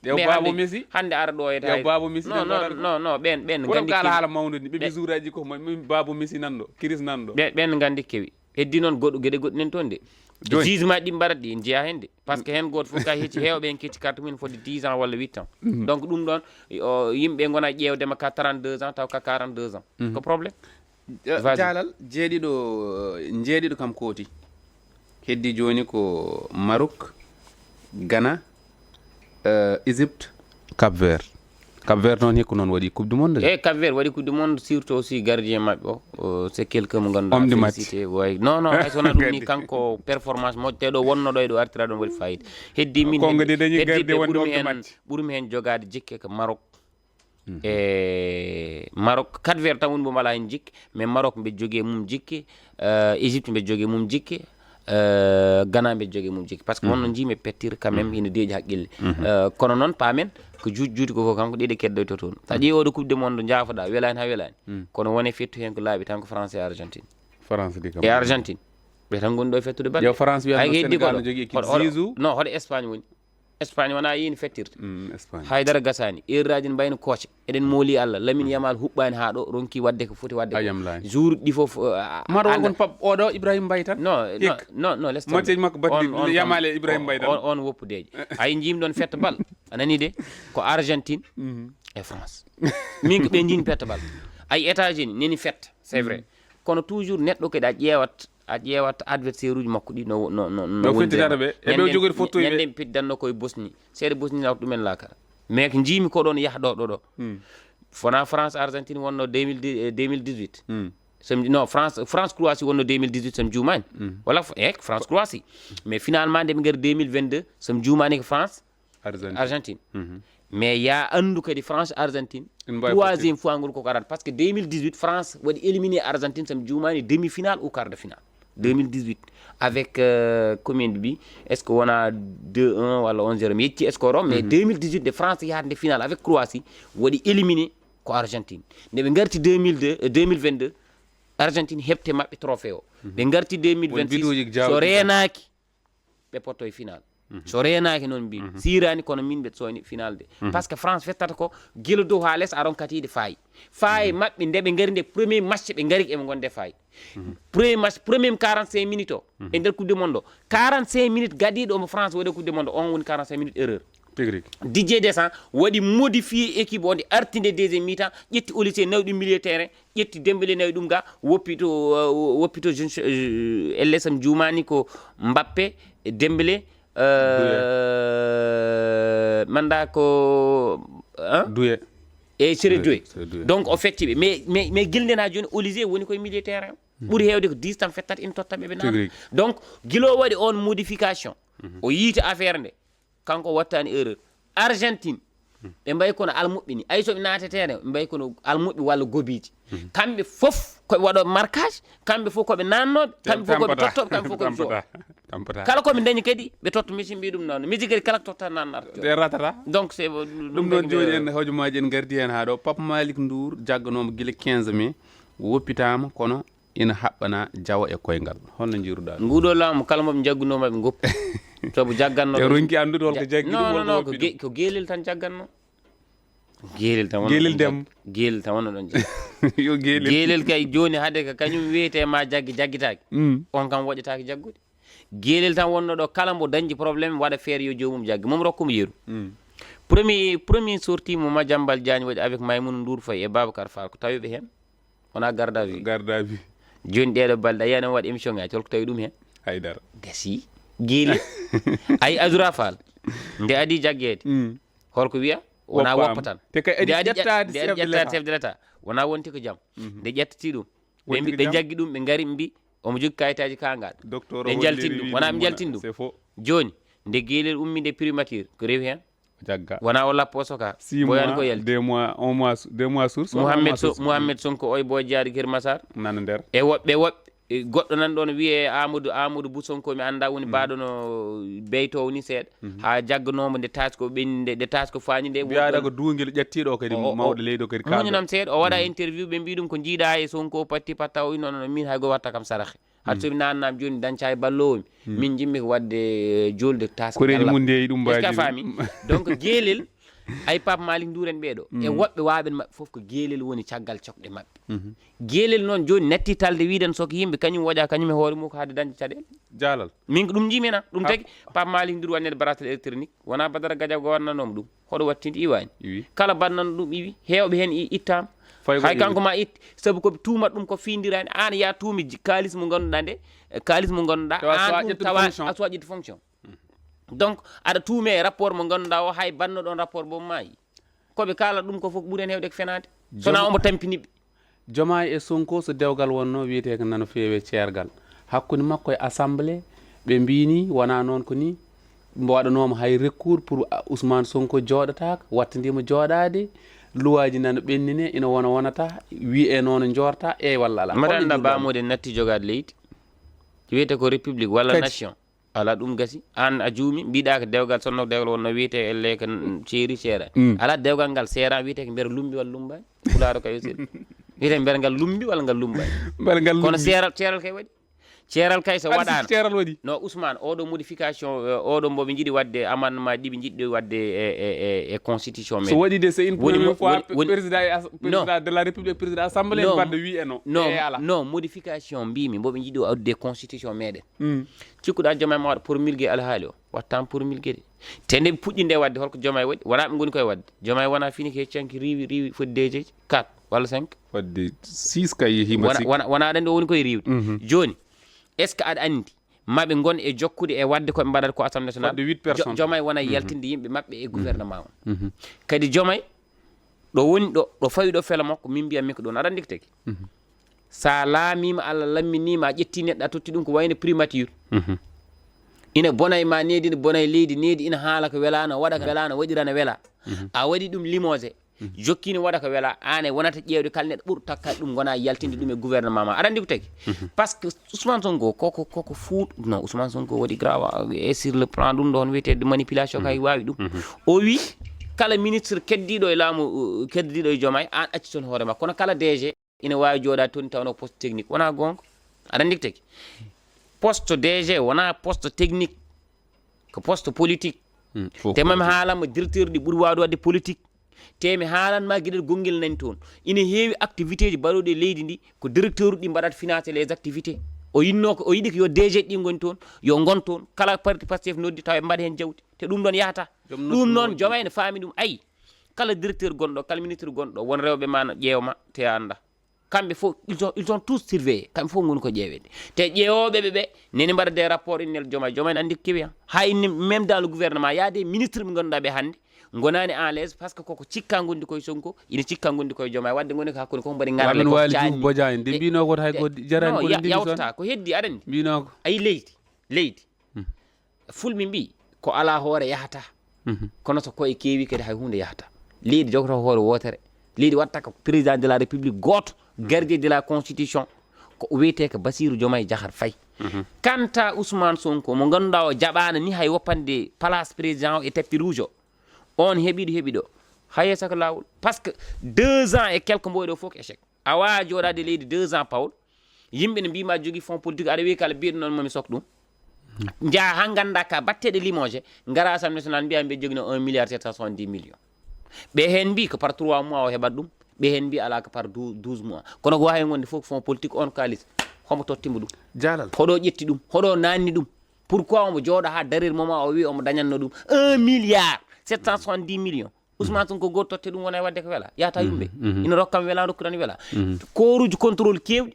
Ƴeew Babo Messi. Hannde ara ɗo e ƴeew Babo Messi. Non, non, non, ɓen, ɓen nganndi kala haala mawndu ni, ɓe ɓe jouraji ko Babo Messi nan ɗo, Chris nan ɗo. Ɓen nganndi kewi. Heddi noon goɗɗo, geɗe goɗɗi nen toon de. Jugement ɗi mbarat ɗi, en jeyaa heen de. Parce que heen gooto fof ka hecci, heewɓe en kecci carte mum fodde dix ans walla huit ans. Donc ɗum ɗoon, o, yimɓe ngona ƴeewde ma ka trente-deux ans, taw ka quarante-deux ans. Ko problème. Vas-y. Jaalal, jeeɗiɗo, jeeɗiɗo kam kooti. Heddi jooni ko Maroc, Ghana, eh, Égypte. Cap Vert. Cap Vert noon hikko noon waɗi Coupe du Monde. E Cap Vert waɗi Coupe du Monde, surtout aussi gardien maɓɓe o, o, c'est quelqu'un mo ngannduɗaa. Homme du match. Félicité, way. Non, non, hay so wonaa ɗum ni, kanko performance moƴƴo, ɗo wonno ɗo e ɗo artira ɗon waɗi fayida. Heddi min, Congo de dañi heddi gardien wonde homme du match. Ɓurmi heen jogaade jikke ko Maroc. E Maroc, Cap Vert tan woni mo mala heen jikke, mais Maroc mbe jogii mum jikke, eh, Égypte mbe jogii mum jikke, eh, Ghana mbe jogii mum jikke. Parce que wonno njiimi pettir quand même, ina deeƴi haqqille. Eh, kono noon paamen ko juuti juuti ko fof kanko ɗiɗi keddoyto toon. Sa ƴeewi oɗo Coupe du Monde njaafoɗa, welaani ha welaani. Kono wone fettu heen ko laaɓi tan ko France e Argentine. France di kam. E Argentine. Ɓe tan ngoni ɗo e fettude balle. Yo France wiyatno Sénégal no jogii équipe Zizou. Non, hoɗo Espagne woni. Espagne wona yiini fettirde. Mm, Espagne. Haydara gasaani. Erreur aji ne mbayno kooce. Eɗen mooli Allah. Lamine Yamal huɓɓaani haa ɗo, ronki waɗde ko foti waɗde ko. A yamlaani. Jour ɗi fof, uh, Maroc anda- kon pap oɗo Ibrahim Mbaye tan. Non, non, non, laisse tomber. Match makko battuɗi Yamal e Ibrahim Mbaye tan. On, on woppudeeje. Ay njiimi ɗon fetta bal. A nani de? Ko Argentine e France. Min ko ɓe njiimi fetta bal. Ay États-Unis neni fetta, c'est vrai. Kono toujours neɗɗo kadi a ƴeewat, a ƴeewat adversaire uji makko ɗi no, no, no, no woni fettinata ɓe. E ɓe jogori fottoy ɓe. Ñande ɓe piddanno koye Bosnie. Seeɗa Bosnie nawta ɗumen laakara. Mais ko njiimi ko ɗon yaha ɗo, ɗo, ɗo. Fona France, Argentine wonno deux mille dix, eh, deux mille dix-huit. Sam-, non, France, France, Croatie wonno deux mille dix-huit, sam juumaani. Wala fo-, eh, France, Croatie. Mais finalement, nde ɓe ngari deux mille vingt-deux, sam juumaani ko France, Argentine. Argentine. Mais ya anndu kadi France, Argentine, troisième fois ngol ko arata. Parce que deux mille dix-huit, France waɗi éliminé Argentine, sam juumaani, demi-finale ou quart de finale. Deux mille dix-huit, avec, euh, combien de buts? Est-ce que wona deux un walla un zéro? Mi yecci score o, mais deux mille dix-huit de France yahat nde finale avec Croatie, waɗi éliminé ko Argentine. Nde ɓe ngarti deux mille deux, euh, deux mille vingt-deux, Argentine heɓte maɓɓe trophée o. Ɓe ngarti deux mille vingt-six, so reenaaki, ɓe potto e final. So reenaaki noon mbi, siiraani kono min mbeɗa sooni final de. Parce que France fettata ko gila dow haa les a ronkatiide faayi. Faayi maɓɓe nde ɓe ngari nde premier match ɓe ngari eɓe ngonde faayi. Premier match, premier quarante-cinq minutes o e nder Coupe du Monde o. Quarante-cinq minutes gadiiɗo omo France waɗi Coupe du Monde o, on woni quarante-cinq minutes erreur. Tigi rigi. Didier Deschamps waɗi modifié équipe o nde arti nde deuxième mi-temps, ƴetti Olise nawi ɗum milieu terrain, ƴetti Dembélé nawi ɗum ga, woppi to, uh, woppi to jeune, uh, elle sam juumaani ko Mbappé, Dembélé, uh, manda ko, hein? Doué. E Sere Doué. Sere Doué. Donc o fetti ɓe. Mais, mais, mais gilde na jooni Olise woni koye milieu terrain. Ɓuri heewde ko dix tan fettat ina totta ɓe ɓe naata. Tigi rigi. Donc gilo waɗi on modification. O yiiti affaire nde. Kanko wattaani erreur. Argentine, ɓe mbayi kono almuɓɓe ni. Ay so ɓe naata terrain, ɓe mbayi kono almuɓɓe walla gobiiɗi. Kamɓe fof, Koɓe waɗo marquage, kamɓe fof koɓe nannooɓe, kamɓe fof koɓe tottooɓe, kamɓe fof koɓe jooɗo. Tampata. Kala koɓe dañi kadi, ɓe totta machine mbiya ɗum noon. Machine kadi kala totta nannar. Ɗe ratata. Donc c'est Ɗum ɗon jooni en hojomaaji en ngardi heen haa ɗo. Pape Malick Ndour jagganooma gila quinze mai, woppitaama kono ina haɓɓana jawa e koyngal. Holno njiiruɗaa ɗum? Nguɗo laamu kala moɓe njaggunoo maɓe ngoppu. Sabu jagganno. E ronki anndude holko jaggi ɗum, non non holko non woppi ko ɗum. Ge- ko geelel tan jagganno. Geelel tan wonno Geelel ɗon dem. jag- geelel tan wonno ɗon jag- Yo geelel. Geelel kay jooni hade ko kañum wiyete ma jaggi jaggitaaki. Mm. On kam woƴƴataaki jaggude. Geelel tan wonno ɗo kala mbo dañji problème waɗa feere yo joomum jaggi mum rokkumo yeru. Mm. Premier premier sortie mo Madiambal Diagne waɗi avec Maimouna Ndour Faye e Babacar Fall ko tawiɓe heen. Wona garde à vue. Garde à vue. Jooni ɗeɗo balɗe a yiyani on waɗa émission ngaji holko tawi ɗum heen. Haydara. Gasi. Geelel. Ayi Azoura Fall. Nde adi jaggeede. Mm. Holko wiya? Wona Woppaama. Woppa tan. Te kay adi Nde adi ƴettaade nde chef adi de ƴettaade l'État. Chef de l'État. Wona wonti ko jam. Nde ƴettiti ɗum. Ɓe Wonti mbi- ko ɓe jam. Jaggi ɗum ɓe ngari mbi omo jogi kayitaaji kangaɗo. Docteur Ɓe o njaltini holli ɗum wi wona ɗum ɓe njaltini ɗum. C'est faux. Jooni nde geelel ummi nde primature ko rewi heen. Jagga. Wona o lappo soka. Six Boyani mois, ko yalti. Deux mois, un mois, deux mois source. Mohamed so, Mohamed Sonko oy boy jaari Kër Massar. Nana nder. E woɓɓe woɓɓe e goɗɗo nan ɗon wiye Amadou Amadou Bou Sonko mi annda woni baɗono beytowo ni seeɗa. Ha jagganoma nde tasko ɓenni nde nde tasko faani nde. Mbiyaɗa ko duungel ƴettiɗo kadi. Mawɗo leydi o kadi kalɗo. Muñanam seeɗa o waɗa interview ɓe mbi ɗum ko jiiɗa e Sonko patti patta o wi non non min hay go watta kam saraxe. Hat somi nannam joni dañca e ballowomi. Min jimmi ko wadde eh, julde taska. Koreji mum ndeyi ɗum Est-ce que a mbaji. Faami? Donc geelel ay Pape Malick Ndour en ɓeeɗo e woɓɓe waɓen maɓɓe fof ko geelel woni caggal cokɗe maɓɓe. Geelel noon joni natti talde wiɗen soko yimɓe kañum woƴa kañum e hoore mum ko haade dañde caɗele. Jaalal. Min ko ɗum jimina ɗum tagi Pape Malick Ndour wannede bracelet électronique wona Badara Gadiaga wannanoma ɗum. Hoɗo wattinde iwani. Kala bannano ɗum iwi hewɓe heen i- ittama. Hay kanko ma itti sabu ko tuumat ɗum ko findirani an ya tuumi ji- kalis mo ganduɗa nde kalis mo ganduɗa an ɗum tawa a suwa ƴettude fonction. Donc aɗa tuume e rapport mo ganduɗa o hay banno ɗon rapport boom maayi. Koɓe kala ɗum ko fof ɓuuri hen hewde ko fenade sona omo tampiniɓe. Jomaay e Sonko so dewgal wonno wiyetee ko nano feewe ceergal hakkunde makko e assemblée. Ɓe mbini wona noon ko ni mbo waɗanooma hay recours pour Ousmane Sonko jooɗataaka wattandima jooɗaade. Luwaaji nana ɓennine ina wona wonata wiye noon njoorta e walla ala. Mbaɗa annda baamude natti jogaade leydi wiyete ko république walla nation. Ala ɗum gasi an a juumi mbiɗa ko dewgal sonno dewgal wonno wiyete elle ko ceeri ceera. Ala dewgal ngal seera wiyete ko mbiyata lumbi walla lumbani. Pulaar o kay o seri wiyete mbiyata ngal lumbi walla ngal lumbani. Kono seeral seeral kay waɗi. Ceeral kay so waɗaano. Ceeral waɗi. No Ousmane oɗo modification oɗo mboɓe jiɗi wadde amendement ɗiɓe jiɗi wadde e e e constitution men. So waɗi de c'est une première fois président président de la république président assemblée mbaɗa wi e no. No no modification mbimi mboɓe jiɗi wadde constitution meɗen. Cikkuɗa Diomaye ma waɗa promulgué alhaali o wattan promulgué de. Te nde ɓe puɗɗi nde wadde holko Diomaye waɗi wona ɓe ngoni koye wadde Diomaye wona fini ko heccanki riwi riwi foti dejeji quatre walla cinq. Fodde six kay yehiima. Wona aɗa anndi o woni koye riiwde. Jooni est ce que aɗa anndi maɓe ngon e jokkude e waɗde koɓe mbaɗata ko assemblée nationale? Fodde huit personnes. Jomay wona yaltinde yimɓe maɓɓe e gouvernement o. Kadi Jomay ɗo woni ɗo ɗo fawi ɗo fela makko min mbiyammi ko ɗon aɗa anndi ko tagi. Sa laamiima Allah lamminii ma a ƴetti neɗɗo a totti ɗum ko wayno primature. Ina bonay ma needi ina bonay leydi needi ina haala ko welaano waɗa ko welaano waɗirana wela. A waɗi ɗum limogé. Jokkini waɗa ko wela aan e wonata ƴeewde kala neɗɗo ɓur takka ɗum gona yaltinde ɗum e gouvernement ma aɗa anndi ko tagi. Parce que Ousmane Sonko koko koko fuut non Ousmane Sonko waɗi grave et sur le plan ɗum ɗo hono wiyetee manipulation kay waawi ɗum. O wi kala ministre keddiiɗo e laamu keddiiɗo e Jomay aan acci toon hoore ma kono kala DG ina waawi jooɗaade toon tawno poste technique wona goonga. Aɗa anndi ko tagi poste DG wona poste technique ko poste politique. Te mami haalanma directeur ɗi ɓuri waawde waɗde politique. Te mi haalanma geɗel gonngel nani toon ina heewi activité ji baɗooɗi e leydi ndi ko directeur uɗi mbaɗata financé les activités. O yinno ko o yiɗi ko yo DG ɗi ngoni toon yo ngon toon kala parti Pastef noddi tawa ɓe mbaɗa heen jawdi te ɗum ɗon yahata. Ɗum noon Jomay ne faami ɗum ayi kala directeur gonɗo kala ministre gonɗo won rewɓe ma no ƴeewma te a annda. Kamɓe fof ils sont ils sont tous surveillés kamɓe fof ngoni ko ƴeeweede te ƴeewooɓe ɓe ɓe neni mbaɗa des rapports innel Jomay Jomay ne anndi ko kewi han. Hay même dans le gouvernement y a des ministres ɓe ngannduɗaa ɓe hannde ngonaani en l'aise parce que koko cikka ngondi koye Sonko ina cikka ngondi koye Jomay wadde ngoni ko hakkunde koko mbaɗi ngarle ko caani. Bojani de mbino ko hay ko jarani ko ndi yawtata ko heddi aɗa anndi mbino ko ay leydi leydi fulɓe mbi ko ala hoore yahata. Kono so koye keewi kadi hay hunde yahata leydi jogoto hoore wootere leydi watta ko président de la république gooto. Gardien de la constitution, ko o wiyetee ko Bassirou Diomaye Diakhar Faye. Kanta Ousmane Sonko, mo ngannduɗaa o jaɓaano ni hay woppande place président o e tapis rouge o, on heɓiɗo heɓiɗo, hay saka laawol. Parce que deux ans et quelques mboy ɗo fof ko échec. A wawa jooɗaade leydi deux ans pawol, yimɓe ne mbima jogii fonds politique, aɗa wiya kala biyeɗo noon mami sok ɗum. Njaha ha ngannda ka batteɗe limogé, ngara Assemblée nationale mbiya mbiya jogino un milliard sept cent soixante-dix millions. Ɓe heen mbi ko par trois mois o heɓat ɗum, ɓe heen mbi ala ko par douze mois. Kono ko wawi wonde fof ko fonds politique, on kalis homo tottimo ɗum? Jaalal. Hoɗo ƴetti ɗum, hoɗo nanni ɗum? Pourquoi omo jooɗo ha darir moment o wi omo dañanno ɗum un milliard sept cent soixante-dix millions? Ousmane Sonko goto totte ɗum wona e wadde ko wela, yahata yumɓe. Ina rokkam wela, rokkiran wela. Koruji contrôle kewɗi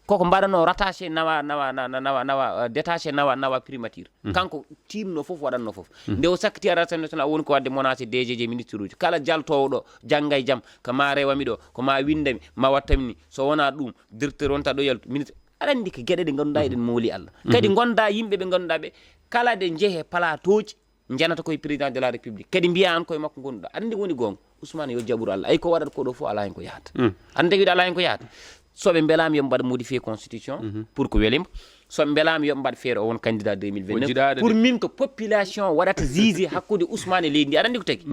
koko mbaɗano rattaché nawa nawa na- na- nawa nawa euh, détaché nawa nawa primature. Kanko timno fof, waɗanno fof. Nde o sakkiti ara Assemblée nationale, o woni ko wadde menacé D G ji, ministre uji, kala jaltowo ɗo jangga e jam, ko ma rewami ɗo, ko ma windami, ma wattami ni, so wona ɗum directeur wonta ɗo yaltu ministre. Aɗa andi ko gueɗe ɗe ngannduɗa eɗen mooli Allah. Kadi gonda yimɓe ɓe ngannduɗa ɓe, kala de jeehe plateau ji, njanata koye président de la république, kadi mbiya an koye makko gonɗa. Aɗa andi ko woni gonga? Ousmane yo jaɓuru Allah, ay ko waɗata ko ɗo fof ala hen ko yahata. Aɗa andi tawi ala hen ko yahata? Soɓe mbelama yoɓe mbaɗa modifié constitution pour ko welimo. Soɓe mbelama yoɓe mbaɗa feere o won candidat deux mille vingt-neuf. Pour min ko population waɗata jugé hakkude Ousmane e leydi ndi. Aɗa andi ko tagi?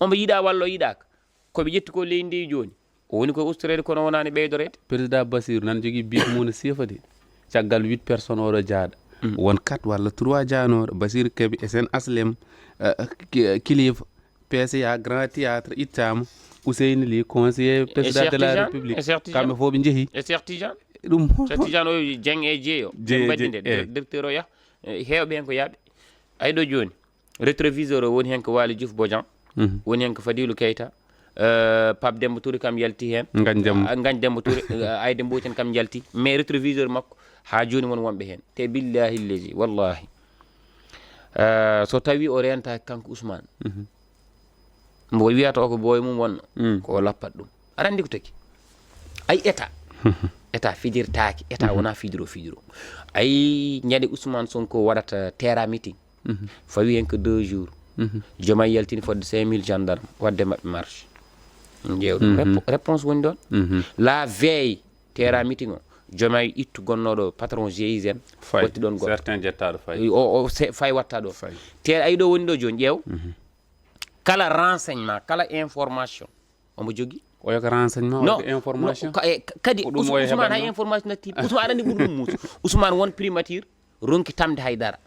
Omo yiɗa walla o yiɗaka? Koɓe ƴetti ko leydi ndi joni, o woni koye ustoreede kono wonani ɓeydoreede. Président Bassirou nan jogii bic mum no seefa de. Caggal huit personnes oɗo jaaɗa, won quatre walla trois jaanooɗo: Bassirou Kebe, S N H L M, euh, ki- kilifa P C A, Grand Théâtre ittaama, Ousseyni Ly, conseiller président de la République. Kamɓe fof ɓe njehi. E Cheikh Tidiane. Ɗum Cheikh Tidiane o Dieng e jeeyo. Ɓe mbaɗi nde directeur o yah. Heewɓe heen ko yaaɓe. Ay ɗo jooni, rétroviseur o woni heen ko Waly Diouf Bodian, woni heen ko Fadilou Keita, euh, Pape Demba Touré kam yalti heen. Ngagne Demba. Ah, Ngagne Demba Touré, euh, Aïda Mbodj en kam yalti. Mais rétroviseur makko, haa jooni won wonɓe heen. Te billahi llazi, wallahi, euh, so tawi o rentaki kanko Ousmane, mbo wiyata o ko boy mum wonno, ko o lappat ɗum. Aɗa andi ko tagi? Ay état. État fijirtaaki, état wona fijiro fijiro. Ay ñande Ousmane Sonko waɗata terrain meeting, fawi hen ko deux jours. Jomaay yaltini fodde cinq mille gendarme, wadde maɓɓe marche. Ƴeew ɗum. Répo- réponse woni ɗon. La veille terrain meeting o, Jomaay ittu gonnoɗo patron G I G N, watti ɗon goɗɗo. Certains jettaɗo fay. O, o se- fay watta ɗo. Te ayi ɗo woni ɗo joni, ƴeew. Kala renseignement, kala information omo jogi. Oyo ko renseignement, oyo ko information. Ka- e- ka- kadi Ko ɗum Ousmane, oyo Ousmane heɓatno. Hay information natti. Ousmane aɗa andi ɓuri ɗum muusu. Ousmane won primature ronki tamde hay dara.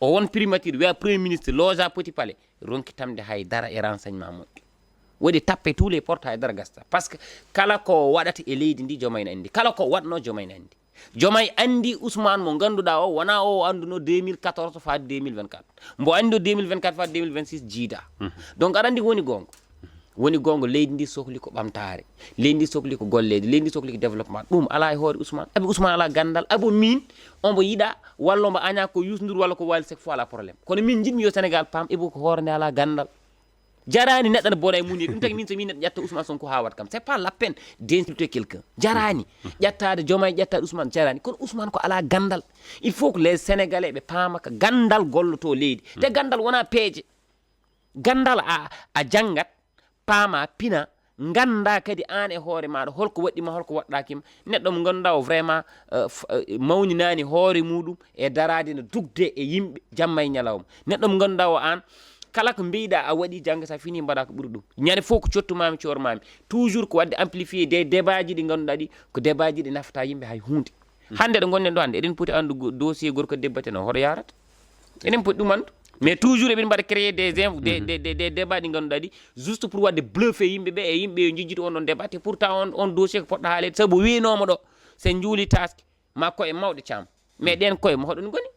O won primature wiya premier ministre loge à Petit Palais, ronki tamde hay dara e renseignement moƴƴo. Waɗi tappe tous les portes, hay dara gasta. Parce que kala ko waɗata e leydi ndi Jomaay ne andi. Kala ko waɗno Jomaay ne andi. Jomaay andi Ousmane mo ganduɗa o, wona o, o anduno deux mille quatorze faa deux mille vingt-quatre. Mbo anduno deux mille vingt-quatre faa deux mille vingt-six jiida. Donc aɗa andi ko woni gonga. Woni gonga, leydi ndi sohli ko ɓamtaare. Leydi ndi sohli ko golleeje. Leydi ndi sohli ko développement. Ɗum ala e hoore Ousmane. Abi Ousmane ala gandal. Abo min, ombo yiɗa walla ombo aña ko Youssou Ndour walla ko Wally Seck fof ala problème. Kono min jiɗmi yo Sénégal paam, ebo ko hoore nde ala gandal. Jarani neɗɗo ne bona e mun ni. Ɗum tagi min so min neɗɗo ƴetta Ousmane Sonko ha wat kam. C'est pas la peine d'insulter quelqu'un. Jarani. Ƴettaade Jomaay, ƴettaade Ousmane jarani. Kono Ousmane ko ala gandal. Il faut que les Sénégalais ɓe paama ko gandal golloto leydi. Te gandal wona peeje. Gandal a, a janngat, paama, pina, ngannda kadi aan e hoore maaɗa holko waɗɗi ma, holko waɗɗaaki ma. Neɗɗo mo ngannduɗaa o vraiment, euh, f- euh, mawninani hoore muɗum e daraade no dugde e yimɓe jamma e ñalawma. Neɗɗo mo ngannduɗaa o aan, kala ko mbiyɗa a waɗi, jannga sa fini mbaɗa ko ɓuri ɗum. Ñande fof ko cottumami, cormami. Toujours ko waɗde amplifier des débat ji ɗi ngannduɗaa ɗi ko débat ji ɗi nafata yimɓe hay huunde. Hannde ɗo ngonɗen ɗo hannde, eɗen poti anndu go- dossier gorko debbo teno hoɗo yarata. Eɗen poti ɗum anndu. Mais toujours eɓen mbaɗa créer des inf- des, des, des, des débats ɗi ngannduɗaa ɗi juste pour waɗde bluffer yimɓe ɓe e yimɓe yo njejjito on ɗon débat. Te pourtant on, on dossier ko poɗɗo haaleede, sabu wiinooma ɗo, sen njuuli taski ma koye mawɗe caam. Mais ɗen koye mo hoɗon ngoni?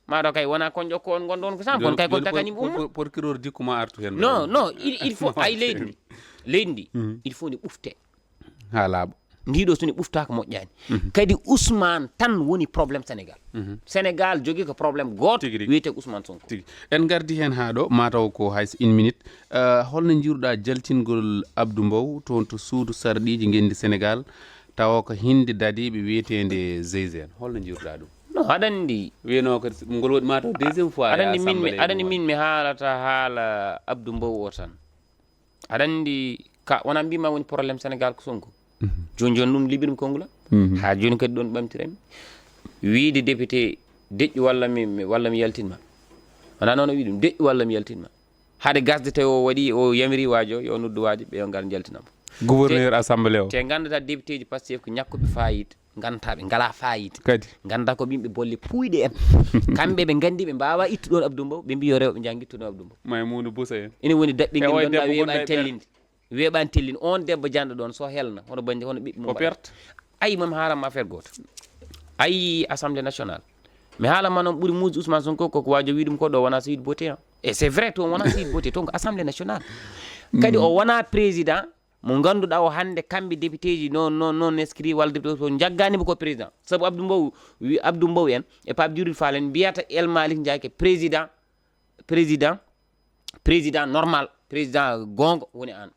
Maɗo kay wona konƴo ko on ngonɗo on ko sam, kono kay kon takani mo umma. Procureur dikku ma artu hen. Non, non, il, il faut ay leydi ndi. Leydi ndi, il faut ndi ɓufte. Ha laaɓa. Ndiɗo so ndi ɓuftaaka moƴƴaani. Kadi Ousmane tan woni problème Sénégal. Sénégal jogii ko problème gooto wiyetee Ousmane Sonko. Tigi. En ngardi heen haa ɗo, mataw ko hay so une minute. Euh, holno njiiruɗaa jaltingol Abdou Mbow toon to suudu sarɗiiji ngenndi Sénégal, tawa ko hinnde dadiiɓe wiyeteende G I G N? Holno njiiruɗaa ɗum? No, aɗa anndi. Wiyno ko ngol waɗi mataw deuxième fois. Aɗa anndi min mi, aɗa anndi min mi haalata haala Abdou Mbow o tan. Aɗa anndi ka wona mbima woni problème Sénégal ko Sonko. Jooni jooni ɗum liɓirmi konngol am. Haa jooni kadi ɗoon ɓamtiranmi. Wiide député deƴƴu walla mi, mi- walla mi yaltin ma. Wonaa noon o wii ɗum, deƴƴu walla mi yaltin ma. Hade gasde tawi o waɗi, o yamiri waajo, yo noddu waajo, ɓe yo ngar njaltinamo. Gouverneur assemblée o. Te nganndataa député ji Pastef ko ñakkuɓe fayida, nganndataa ɓe ngalaa fayida. Kadi. Nganndaa ko yimɓe bolle puuyɗe en. Kamɓe ɓe nganndi ɓe mbaawaa ittude ɗoon Abdou Mbow, ɓe mbii yo rewɓe njah ngittu ɗoon Abdou Mbow. Maymuudu Busa en. Ina woni daɓɓe ngel ngannduɗaa weeɓaani tellinde. Weeɓaani tellinde. On debbo janɗo ɗoon, so helna, hono bannde, hono ɓiɓɓe mum. O perte. Ayi, mami haalan ma affaire gooto. Ayi, Assemblée nationale. Mi haalan ma noon ɓuri muusde Ousmane Sonko, ko ko waajo wii ɗum ko ɗo wonaa Sweet Beauté, hein. Et c'est vrai, toon wonaa Sweet Beauté, toon ko Assemblée nationale. Kadi o wonaa président mo ngannduɗaa o hannde kamɓe député ji non, non, non inscrit walla député o njaggaani mo ko président. Sabu Abdou Mbow, wi-, Abdou Mbow en e Pape Djibril Fall en mbiyata El Malick Ndiaye ke président, président, président normal, président goonga woni aan.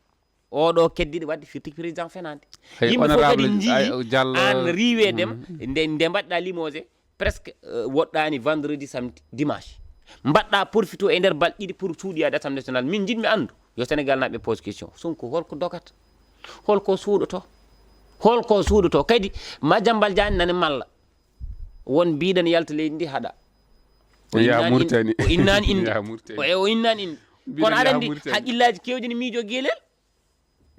Oɗo keddiɗo waɗde firti président fenaande. Yimɓe fof kadi njii aan riiweedema, nde, nde mbaɗɗa limogé, presque, euh, woɗɗaani vendredi, samedi, dimanche. Mbaɗɗa profito e nder balɗe ɗiɗi pour cuuɗiyaade Assemblée nationale. Min njiɗmi anndu, yo Sénégal naaɓe pose question. Sonko, holko dogata? Holko suuɗoto? Holko suuɗoto? Kadi, Madiambal Diagne nane malla. Won mbiɗen yalta leydi ndi haɗa. O innaani inde. O innaani inde. O, e, o innaani inde. Kono aɗa anndi, haqqillaaji keewɗi ne miijo geelel.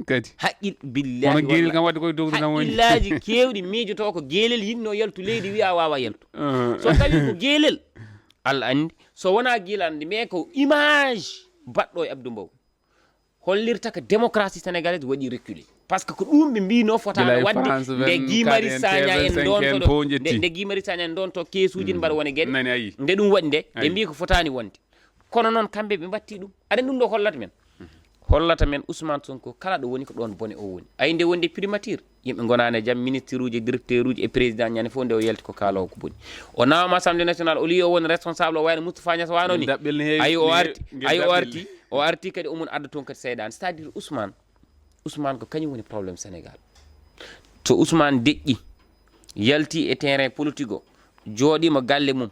Kadi. Haqqil-, billahi, kono geelel kam waɗde koye dowdu kam woni. Haqqillaaji keewɗi miijoto ko geelel yiɗno yaltu leydi, wiya waawa yaltu. So tawi ko geelel, Allah anndi. So wonaa geelal anndi, mais ko image baɗɗo e Abdou Mbow. Hollirta ko démocratie sénégalaise waɗi reculé. Par ce que ko ɗum ɓe mbino fotaano waɗde nde Guy Marius Sagna en ndonto ɗo, nde, nde Guy Marius Sagna en ndonto keesuuji ne mbaɗa wone geɗe. Nde ɗum waɗi nde, ɓe mbi ko fotaani wonde. Kono noon, kamɓe ɓe mbatti ɗum. Aɗa anndi ɗum ɗo hollata men? Hollata men Ousmane Sonko, kala ɗo woni ko ɗoon bone o woni. Ayi, nde wonde primature, yimɓe ngonaani e jam, ministre uji, directeur uji e président, ñande fof nde o yalti ko kaalawo ko boni. O nawama Assemblée nationale, o liyo o won responsable, o wayno Moustapha Niass wano ni. Ayi, o arti, ayi, o arti, o arti kadi omon adda toon kadi seyɗaane. C'est-à-dire Ousmane, Ousmane ko kañum woni problème Sénégal. To Ousmane deƴƴi, yalti e terrain politique o, jooɗiima galle mum,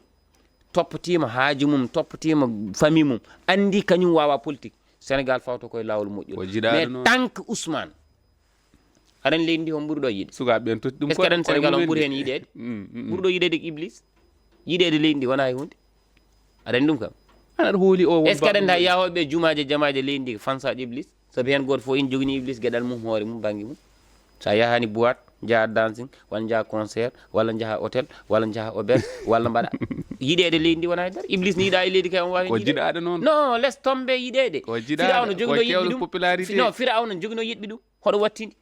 toppatiima haaju mum, toppatiima famille mum, anndi kañum waawa politique, Sénégal fawta koye laawol moƴƴol. Mais tant que Ousmane, aɗa anndi leydi ndi hon ɓuri ɗo yiɗe? Sukaaɓe ɓen totti ɗum. Est-ce que aɗa anndi Sénégal on ɓuri heen yiɗeede? Ɓuri ɗo yiɗeede ko Iblis. Yiɗeede leydi ndi wonaa e huunde. Aɗa anndi ɗum kam? Aɗa anndi hooli o won. Est-ce que aɗa anndi hay yahooɓe jumaaje jamaaje leydi ndi ko fansaaɓe Iblis? Sabu heen gooto fof ina jogini Iblis geɗal mum, hoore mum, bannge mum. So a yahaani boîte, njaha dancing, walla njaha concert, walla njaha hôtel, walla njaha auberge, walla mbaɗa. Yiɗeede leydi ndi wonaa e dara. Iblis ne yiɗa e leydi kay, on waawi. Ko jiɗaade noon. Non, laisse tomber yiɗeede. Ko jiɗaade. Firawna jogino yiɗɓe ɗum. Popularité. Non, Firawna jogino yiɗɓe ɗum. Hoɗo wattindi.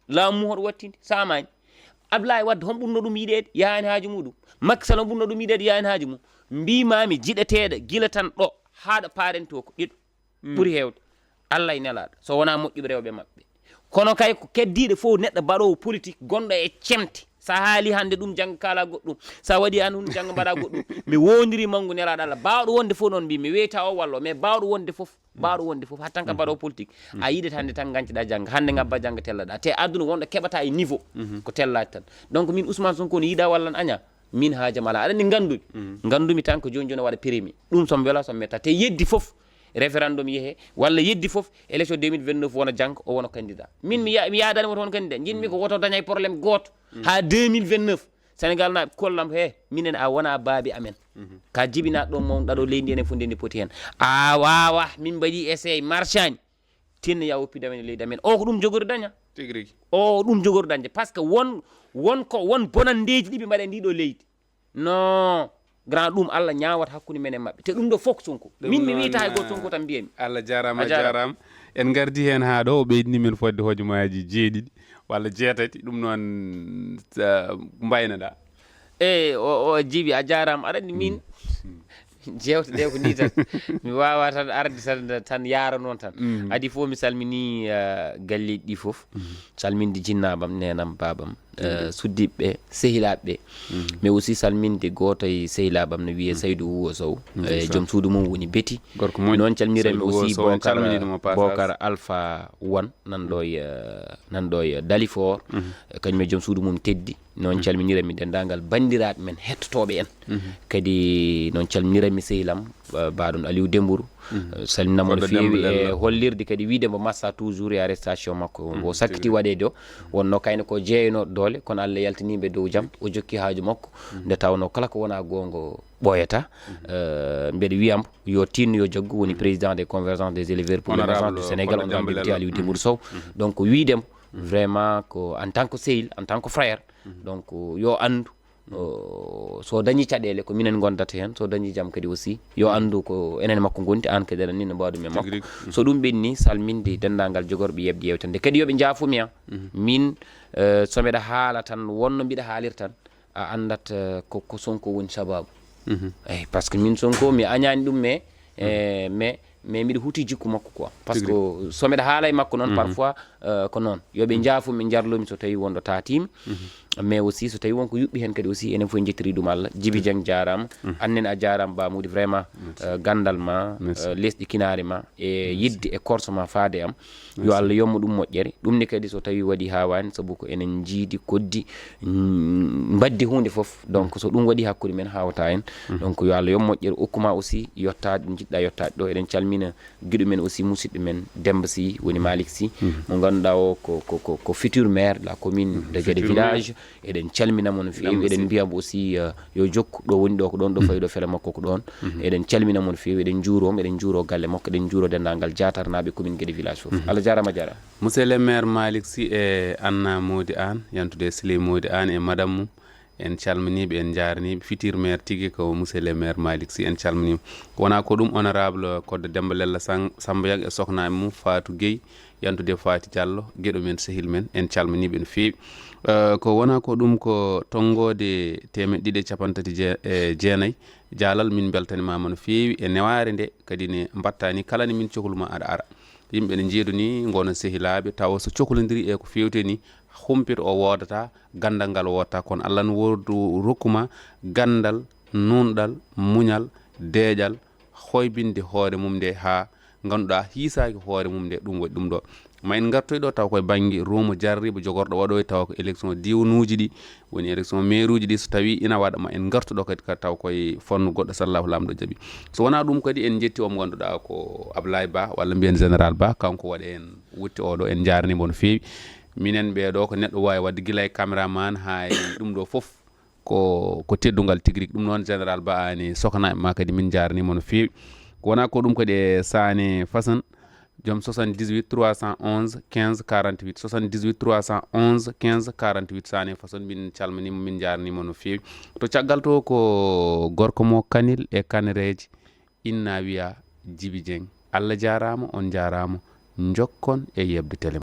Laamu mum hoɗo wattindi. Saamaani. Ablaye Wade hon ɓurno ɗum yiɗeede? Yahaani haaju muɗum. Macky Sall hon ɓurno ɗum yiɗeede? Yahaani haaju mum. Mbiimaami jiɗeteeɗo gila tan ɗo haa ɗo paarentoo ko ɗiɗo. Ɓuri heewde. Allah e nelaaɗo, so wonaa moƴƴuɓe rewɓe maɓɓe. Kono kay ko keddiiɗo fof neɗɗo baɗoowo politique gonɗo e cemte. Sa haali hannde ɗum, janngo kaala goɗɗum. Sa waɗi an ɗum, janngo mbaɗa goɗɗum. Mi wondiri manngu nelaaɗo Allah. Baawɗo wonde fof noon mbi mi weyta o wallo, mais baawɗo wonde fof, baawɗo wonde fof, haa tan ka baɗoowo politique. A yiɗat hannde tan ngañcoɗa janngo, hannde ngabba janngo tellaɗa. Te aduna wonɗo keɓata e niveau, ko tellaade tan. Donc min Ousmane Sonko ne yiɗa walla ne aña? Min haajam alaa. Aɗa anndi nganndumi? Nganndumi tan ko jooni jooni o waɗa premier. Ɗum so mi wela, so mi metta. Te yeddi fof, référendum yehe, walla yeddi fof, élection deux mille vingt-neuf wona janngo, o wona candidat. Min mi ya-, mi yaadani woto won candidat. Njiɗmi ko woto daña e problème gooto. Haa deux mille vingt-neuf, Sénégal naaɓe kollam he, minen a wona baabi amen. Ka jibinaaɗo ɗo mawɗo ɗo leydi, enen fof ndendi poti heen. A waawa, min mbaɗi essai, marchani. Tinno ya woppidu amen e leydi amen. O ko ɗum jogori daña. Tigi rigi. O ɗum jogori dañde. Par ce que won, won ko, won bonanndeeji ɗi ɓe mbaɗa e ndi ɗo leydi. Non. Grand, ɗum Allah ñaawata hakkunde men e maɓɓe. Te ɗum ɗo fof ko Sonko. Min mi wiyata hay gooto, Sonko tan mbiyami. Allah jaaraama, a jaaraama. En ngardi heen haa ɗo, o ɓeydini men fodde hojomaaji jeeɗiɗi walla jeetati. Ɗum noon, mbaynoɗa. E, o, o Jibi, a jaaraama. Aɗa anndi min, jeewte ɗe ko ni tan. Mi waawa tan arde tan, tan yaara noon tan. Adi fof mi salmini, eh, galleeji ɗi fof. Salminde jinnaaɓam, neenam, baabam. eh, suddiɓe, sehilaaɓe. Mais aussi salminde gooto e sehilaaɓe am no wiyee Saydu Wuwo Sow. Eh, joom suudu mum woni Beti. Gorko moƴƴo. Noon calminiranmi aussi Bokar Alpha One, nan ɗo e, eh, nan ɗo e Dalifor. Eh, kañum e joom suudu mum teddi. Noon calminiranmi denndaangal banndiraaɓe men hettotooɓe en. Kadi noon calminiranmi sehilam, eh, baaɗon Aliou Dembourou. Eh, salminamo no feewi e hollirde kadi wiide mbo massa toujours e arrestation makko. O sakkiti waɗeede o. Wonno kayne ko jeeyanooɗo doole, kono Allah yaltiniiɓe dow jam. O jokki haaju makko. Nde tawnoo kala ko wonaa goonga ɓooyata. Eh, mbeɗa wiyambo yo tinno yo jaggu, woni président des convergences des éleveurs pour l'émergence du Sénégal, honorable député Aliou Dembourou Sow. Donc wiidemo vraiment ko en tant que sehil, en tant que frère, donc yo anndu, o, so dañi caɗeele ko minen gondata heen, so dañi jam kadi aussi yo anndu ko enen makko ngonti, aan kadi aɗa anndi no mbaɗumi e makko. So ɗum ɓenni, salminde denndaangal jogorɓe yeɓde yewtere nde kadi yoɓe njaafumi an. Min, eh, so mbeɗa haala tan wonno mbiɗa haalira tan, a anndat, eh, ko, ko Sonko woni sababu. Eyi, par ce que min Sonko mi añaani ɗum, mais, eh, mais, mais mbiɗa huuti jikku makko quoi. Par ce que so mbeɗa haala e makko noon, parfois, eh, ko noon yoɓe njaafumi, njarlumi so tawi wonɗo taatiimi. Mais aussi so tawi wonko yuɓɓi heen kadi aussi enen fof en njettiri ɗum Allah. Djiby Dieng jaaraama. Annen a jaaraama Ba Mody, vraiment, eh, ganndal ma, eh, lesɗi kinaari ma e yidde e korso ma faade am. Yo Allah yommo ɗum moƴƴere. Ɗum ne kadi so tawi waɗi haawaani, sabu ko enen njiidi koddi, mm, mbaddi huunde fof. Donc so ɗum waɗi hakkunde men, haawata en. Donc yo Allah yommo moƴƴere, okkuma aussi yottaade ɗo njiɗɗa yottaade ɗo. Eɗen calmina giɗo men aussi, musidɗo men Demba Sy, woni Malick Sy, mo ngannduɗaa o ko, ko, ko, ko futur maire de la commune de Guédé Village. Eɗen calminamo no feewi, eɗen mbiyamo aussi, eh, yo jokku ɗo woni ɗo, ko ɗon ɗo fawi ɗo fele makko ko ɗon. Eɗen calminamo no feewi, eɗen njuuroo mo, eɗen njuuroo galle makko, eɗen njuuroo denndaangal jaatarnaaɓe commune Guédé Village fof. Allah jaaraama, a jaaraama. Monsieur le maire Malick Sy e Anna Mody Anne, yantude e Siley Mody Anne e madame mum, en calminiiɓe, en njaarniiɓe. Futur maire tigi ko monsieur le maire Malick Sy, en calminiima. Wonaa ko ɗum, honorable Koddo Demba Lella Sang-, Samba Yang e sohnaaɓe mum Fatou Gueye, yantude Faty Diallo, giɗo men, sehil men, en calminiiɓe no feewi. Eh, ko wonaa ko ɗum, ko tonngoode teemeɗɗe ɗiɗi e cappanɗe tati je-, e jeenayi, jaalal, min mbeltanimaama no feewi e newaare nde, kadi ne mbaɗtaa ni kala ne min cohlu ma aɗa ara. Yimɓe ne njeedu ni, ngona sehilaaɓe, tawa so cohlondiri e ko feewte ni, humpito o woodata, ganndal ngal woodata, kono Allah ne woodu rokku ma ganndal, nuunɗal, muñal, deeƴal, hoybinde hoore mum nde haa ngannduɗaa hiisaaki hoore mum nde, ɗum waɗi ɗum ɗo. Ma en ngartoy ɗo taw koye bannge rumo jarribo jogorɗo waɗoy taw ko élection diwanuuji ɗi, woni élection maire uji ɗi, so tawi ina waɗa ma en ngartu ɗo kadi ka taw koye fannu goɗɗo, sallahu laamɗo jaɓi. So wonaa ɗum kadi en njetti o mo ngannduɗaa ko Ablaye Ba walla mbiyen général Ba, kanko waɗi en wutte oɗo, en njaarnimo no feewi. Minen ɓeeɗo ko neɗɗo waawi waɗde gila e caméraman haa e ɗum ɗo fof. Ko, ko teddungal tigi rigi. Ɗum noon, général Ba, aan e sohnaaɓe ma kadi, min njaarniima no feewi. Ko wonaa ko ɗum kadi e Sané Fasan, joom soixante-dix-huit trois cent onze quinze quarante-huit, soixante-dix-huit trois cent onze quinze quarante-huit, Sané Fasan, min calminiima, min njaarniima no feewi. To caggal to ko gorko mo Kanel e Kanereeje, inna wiya Djiby Dieng. Allah jaaraama, on njaaraama, njokkon e yeɓde télé.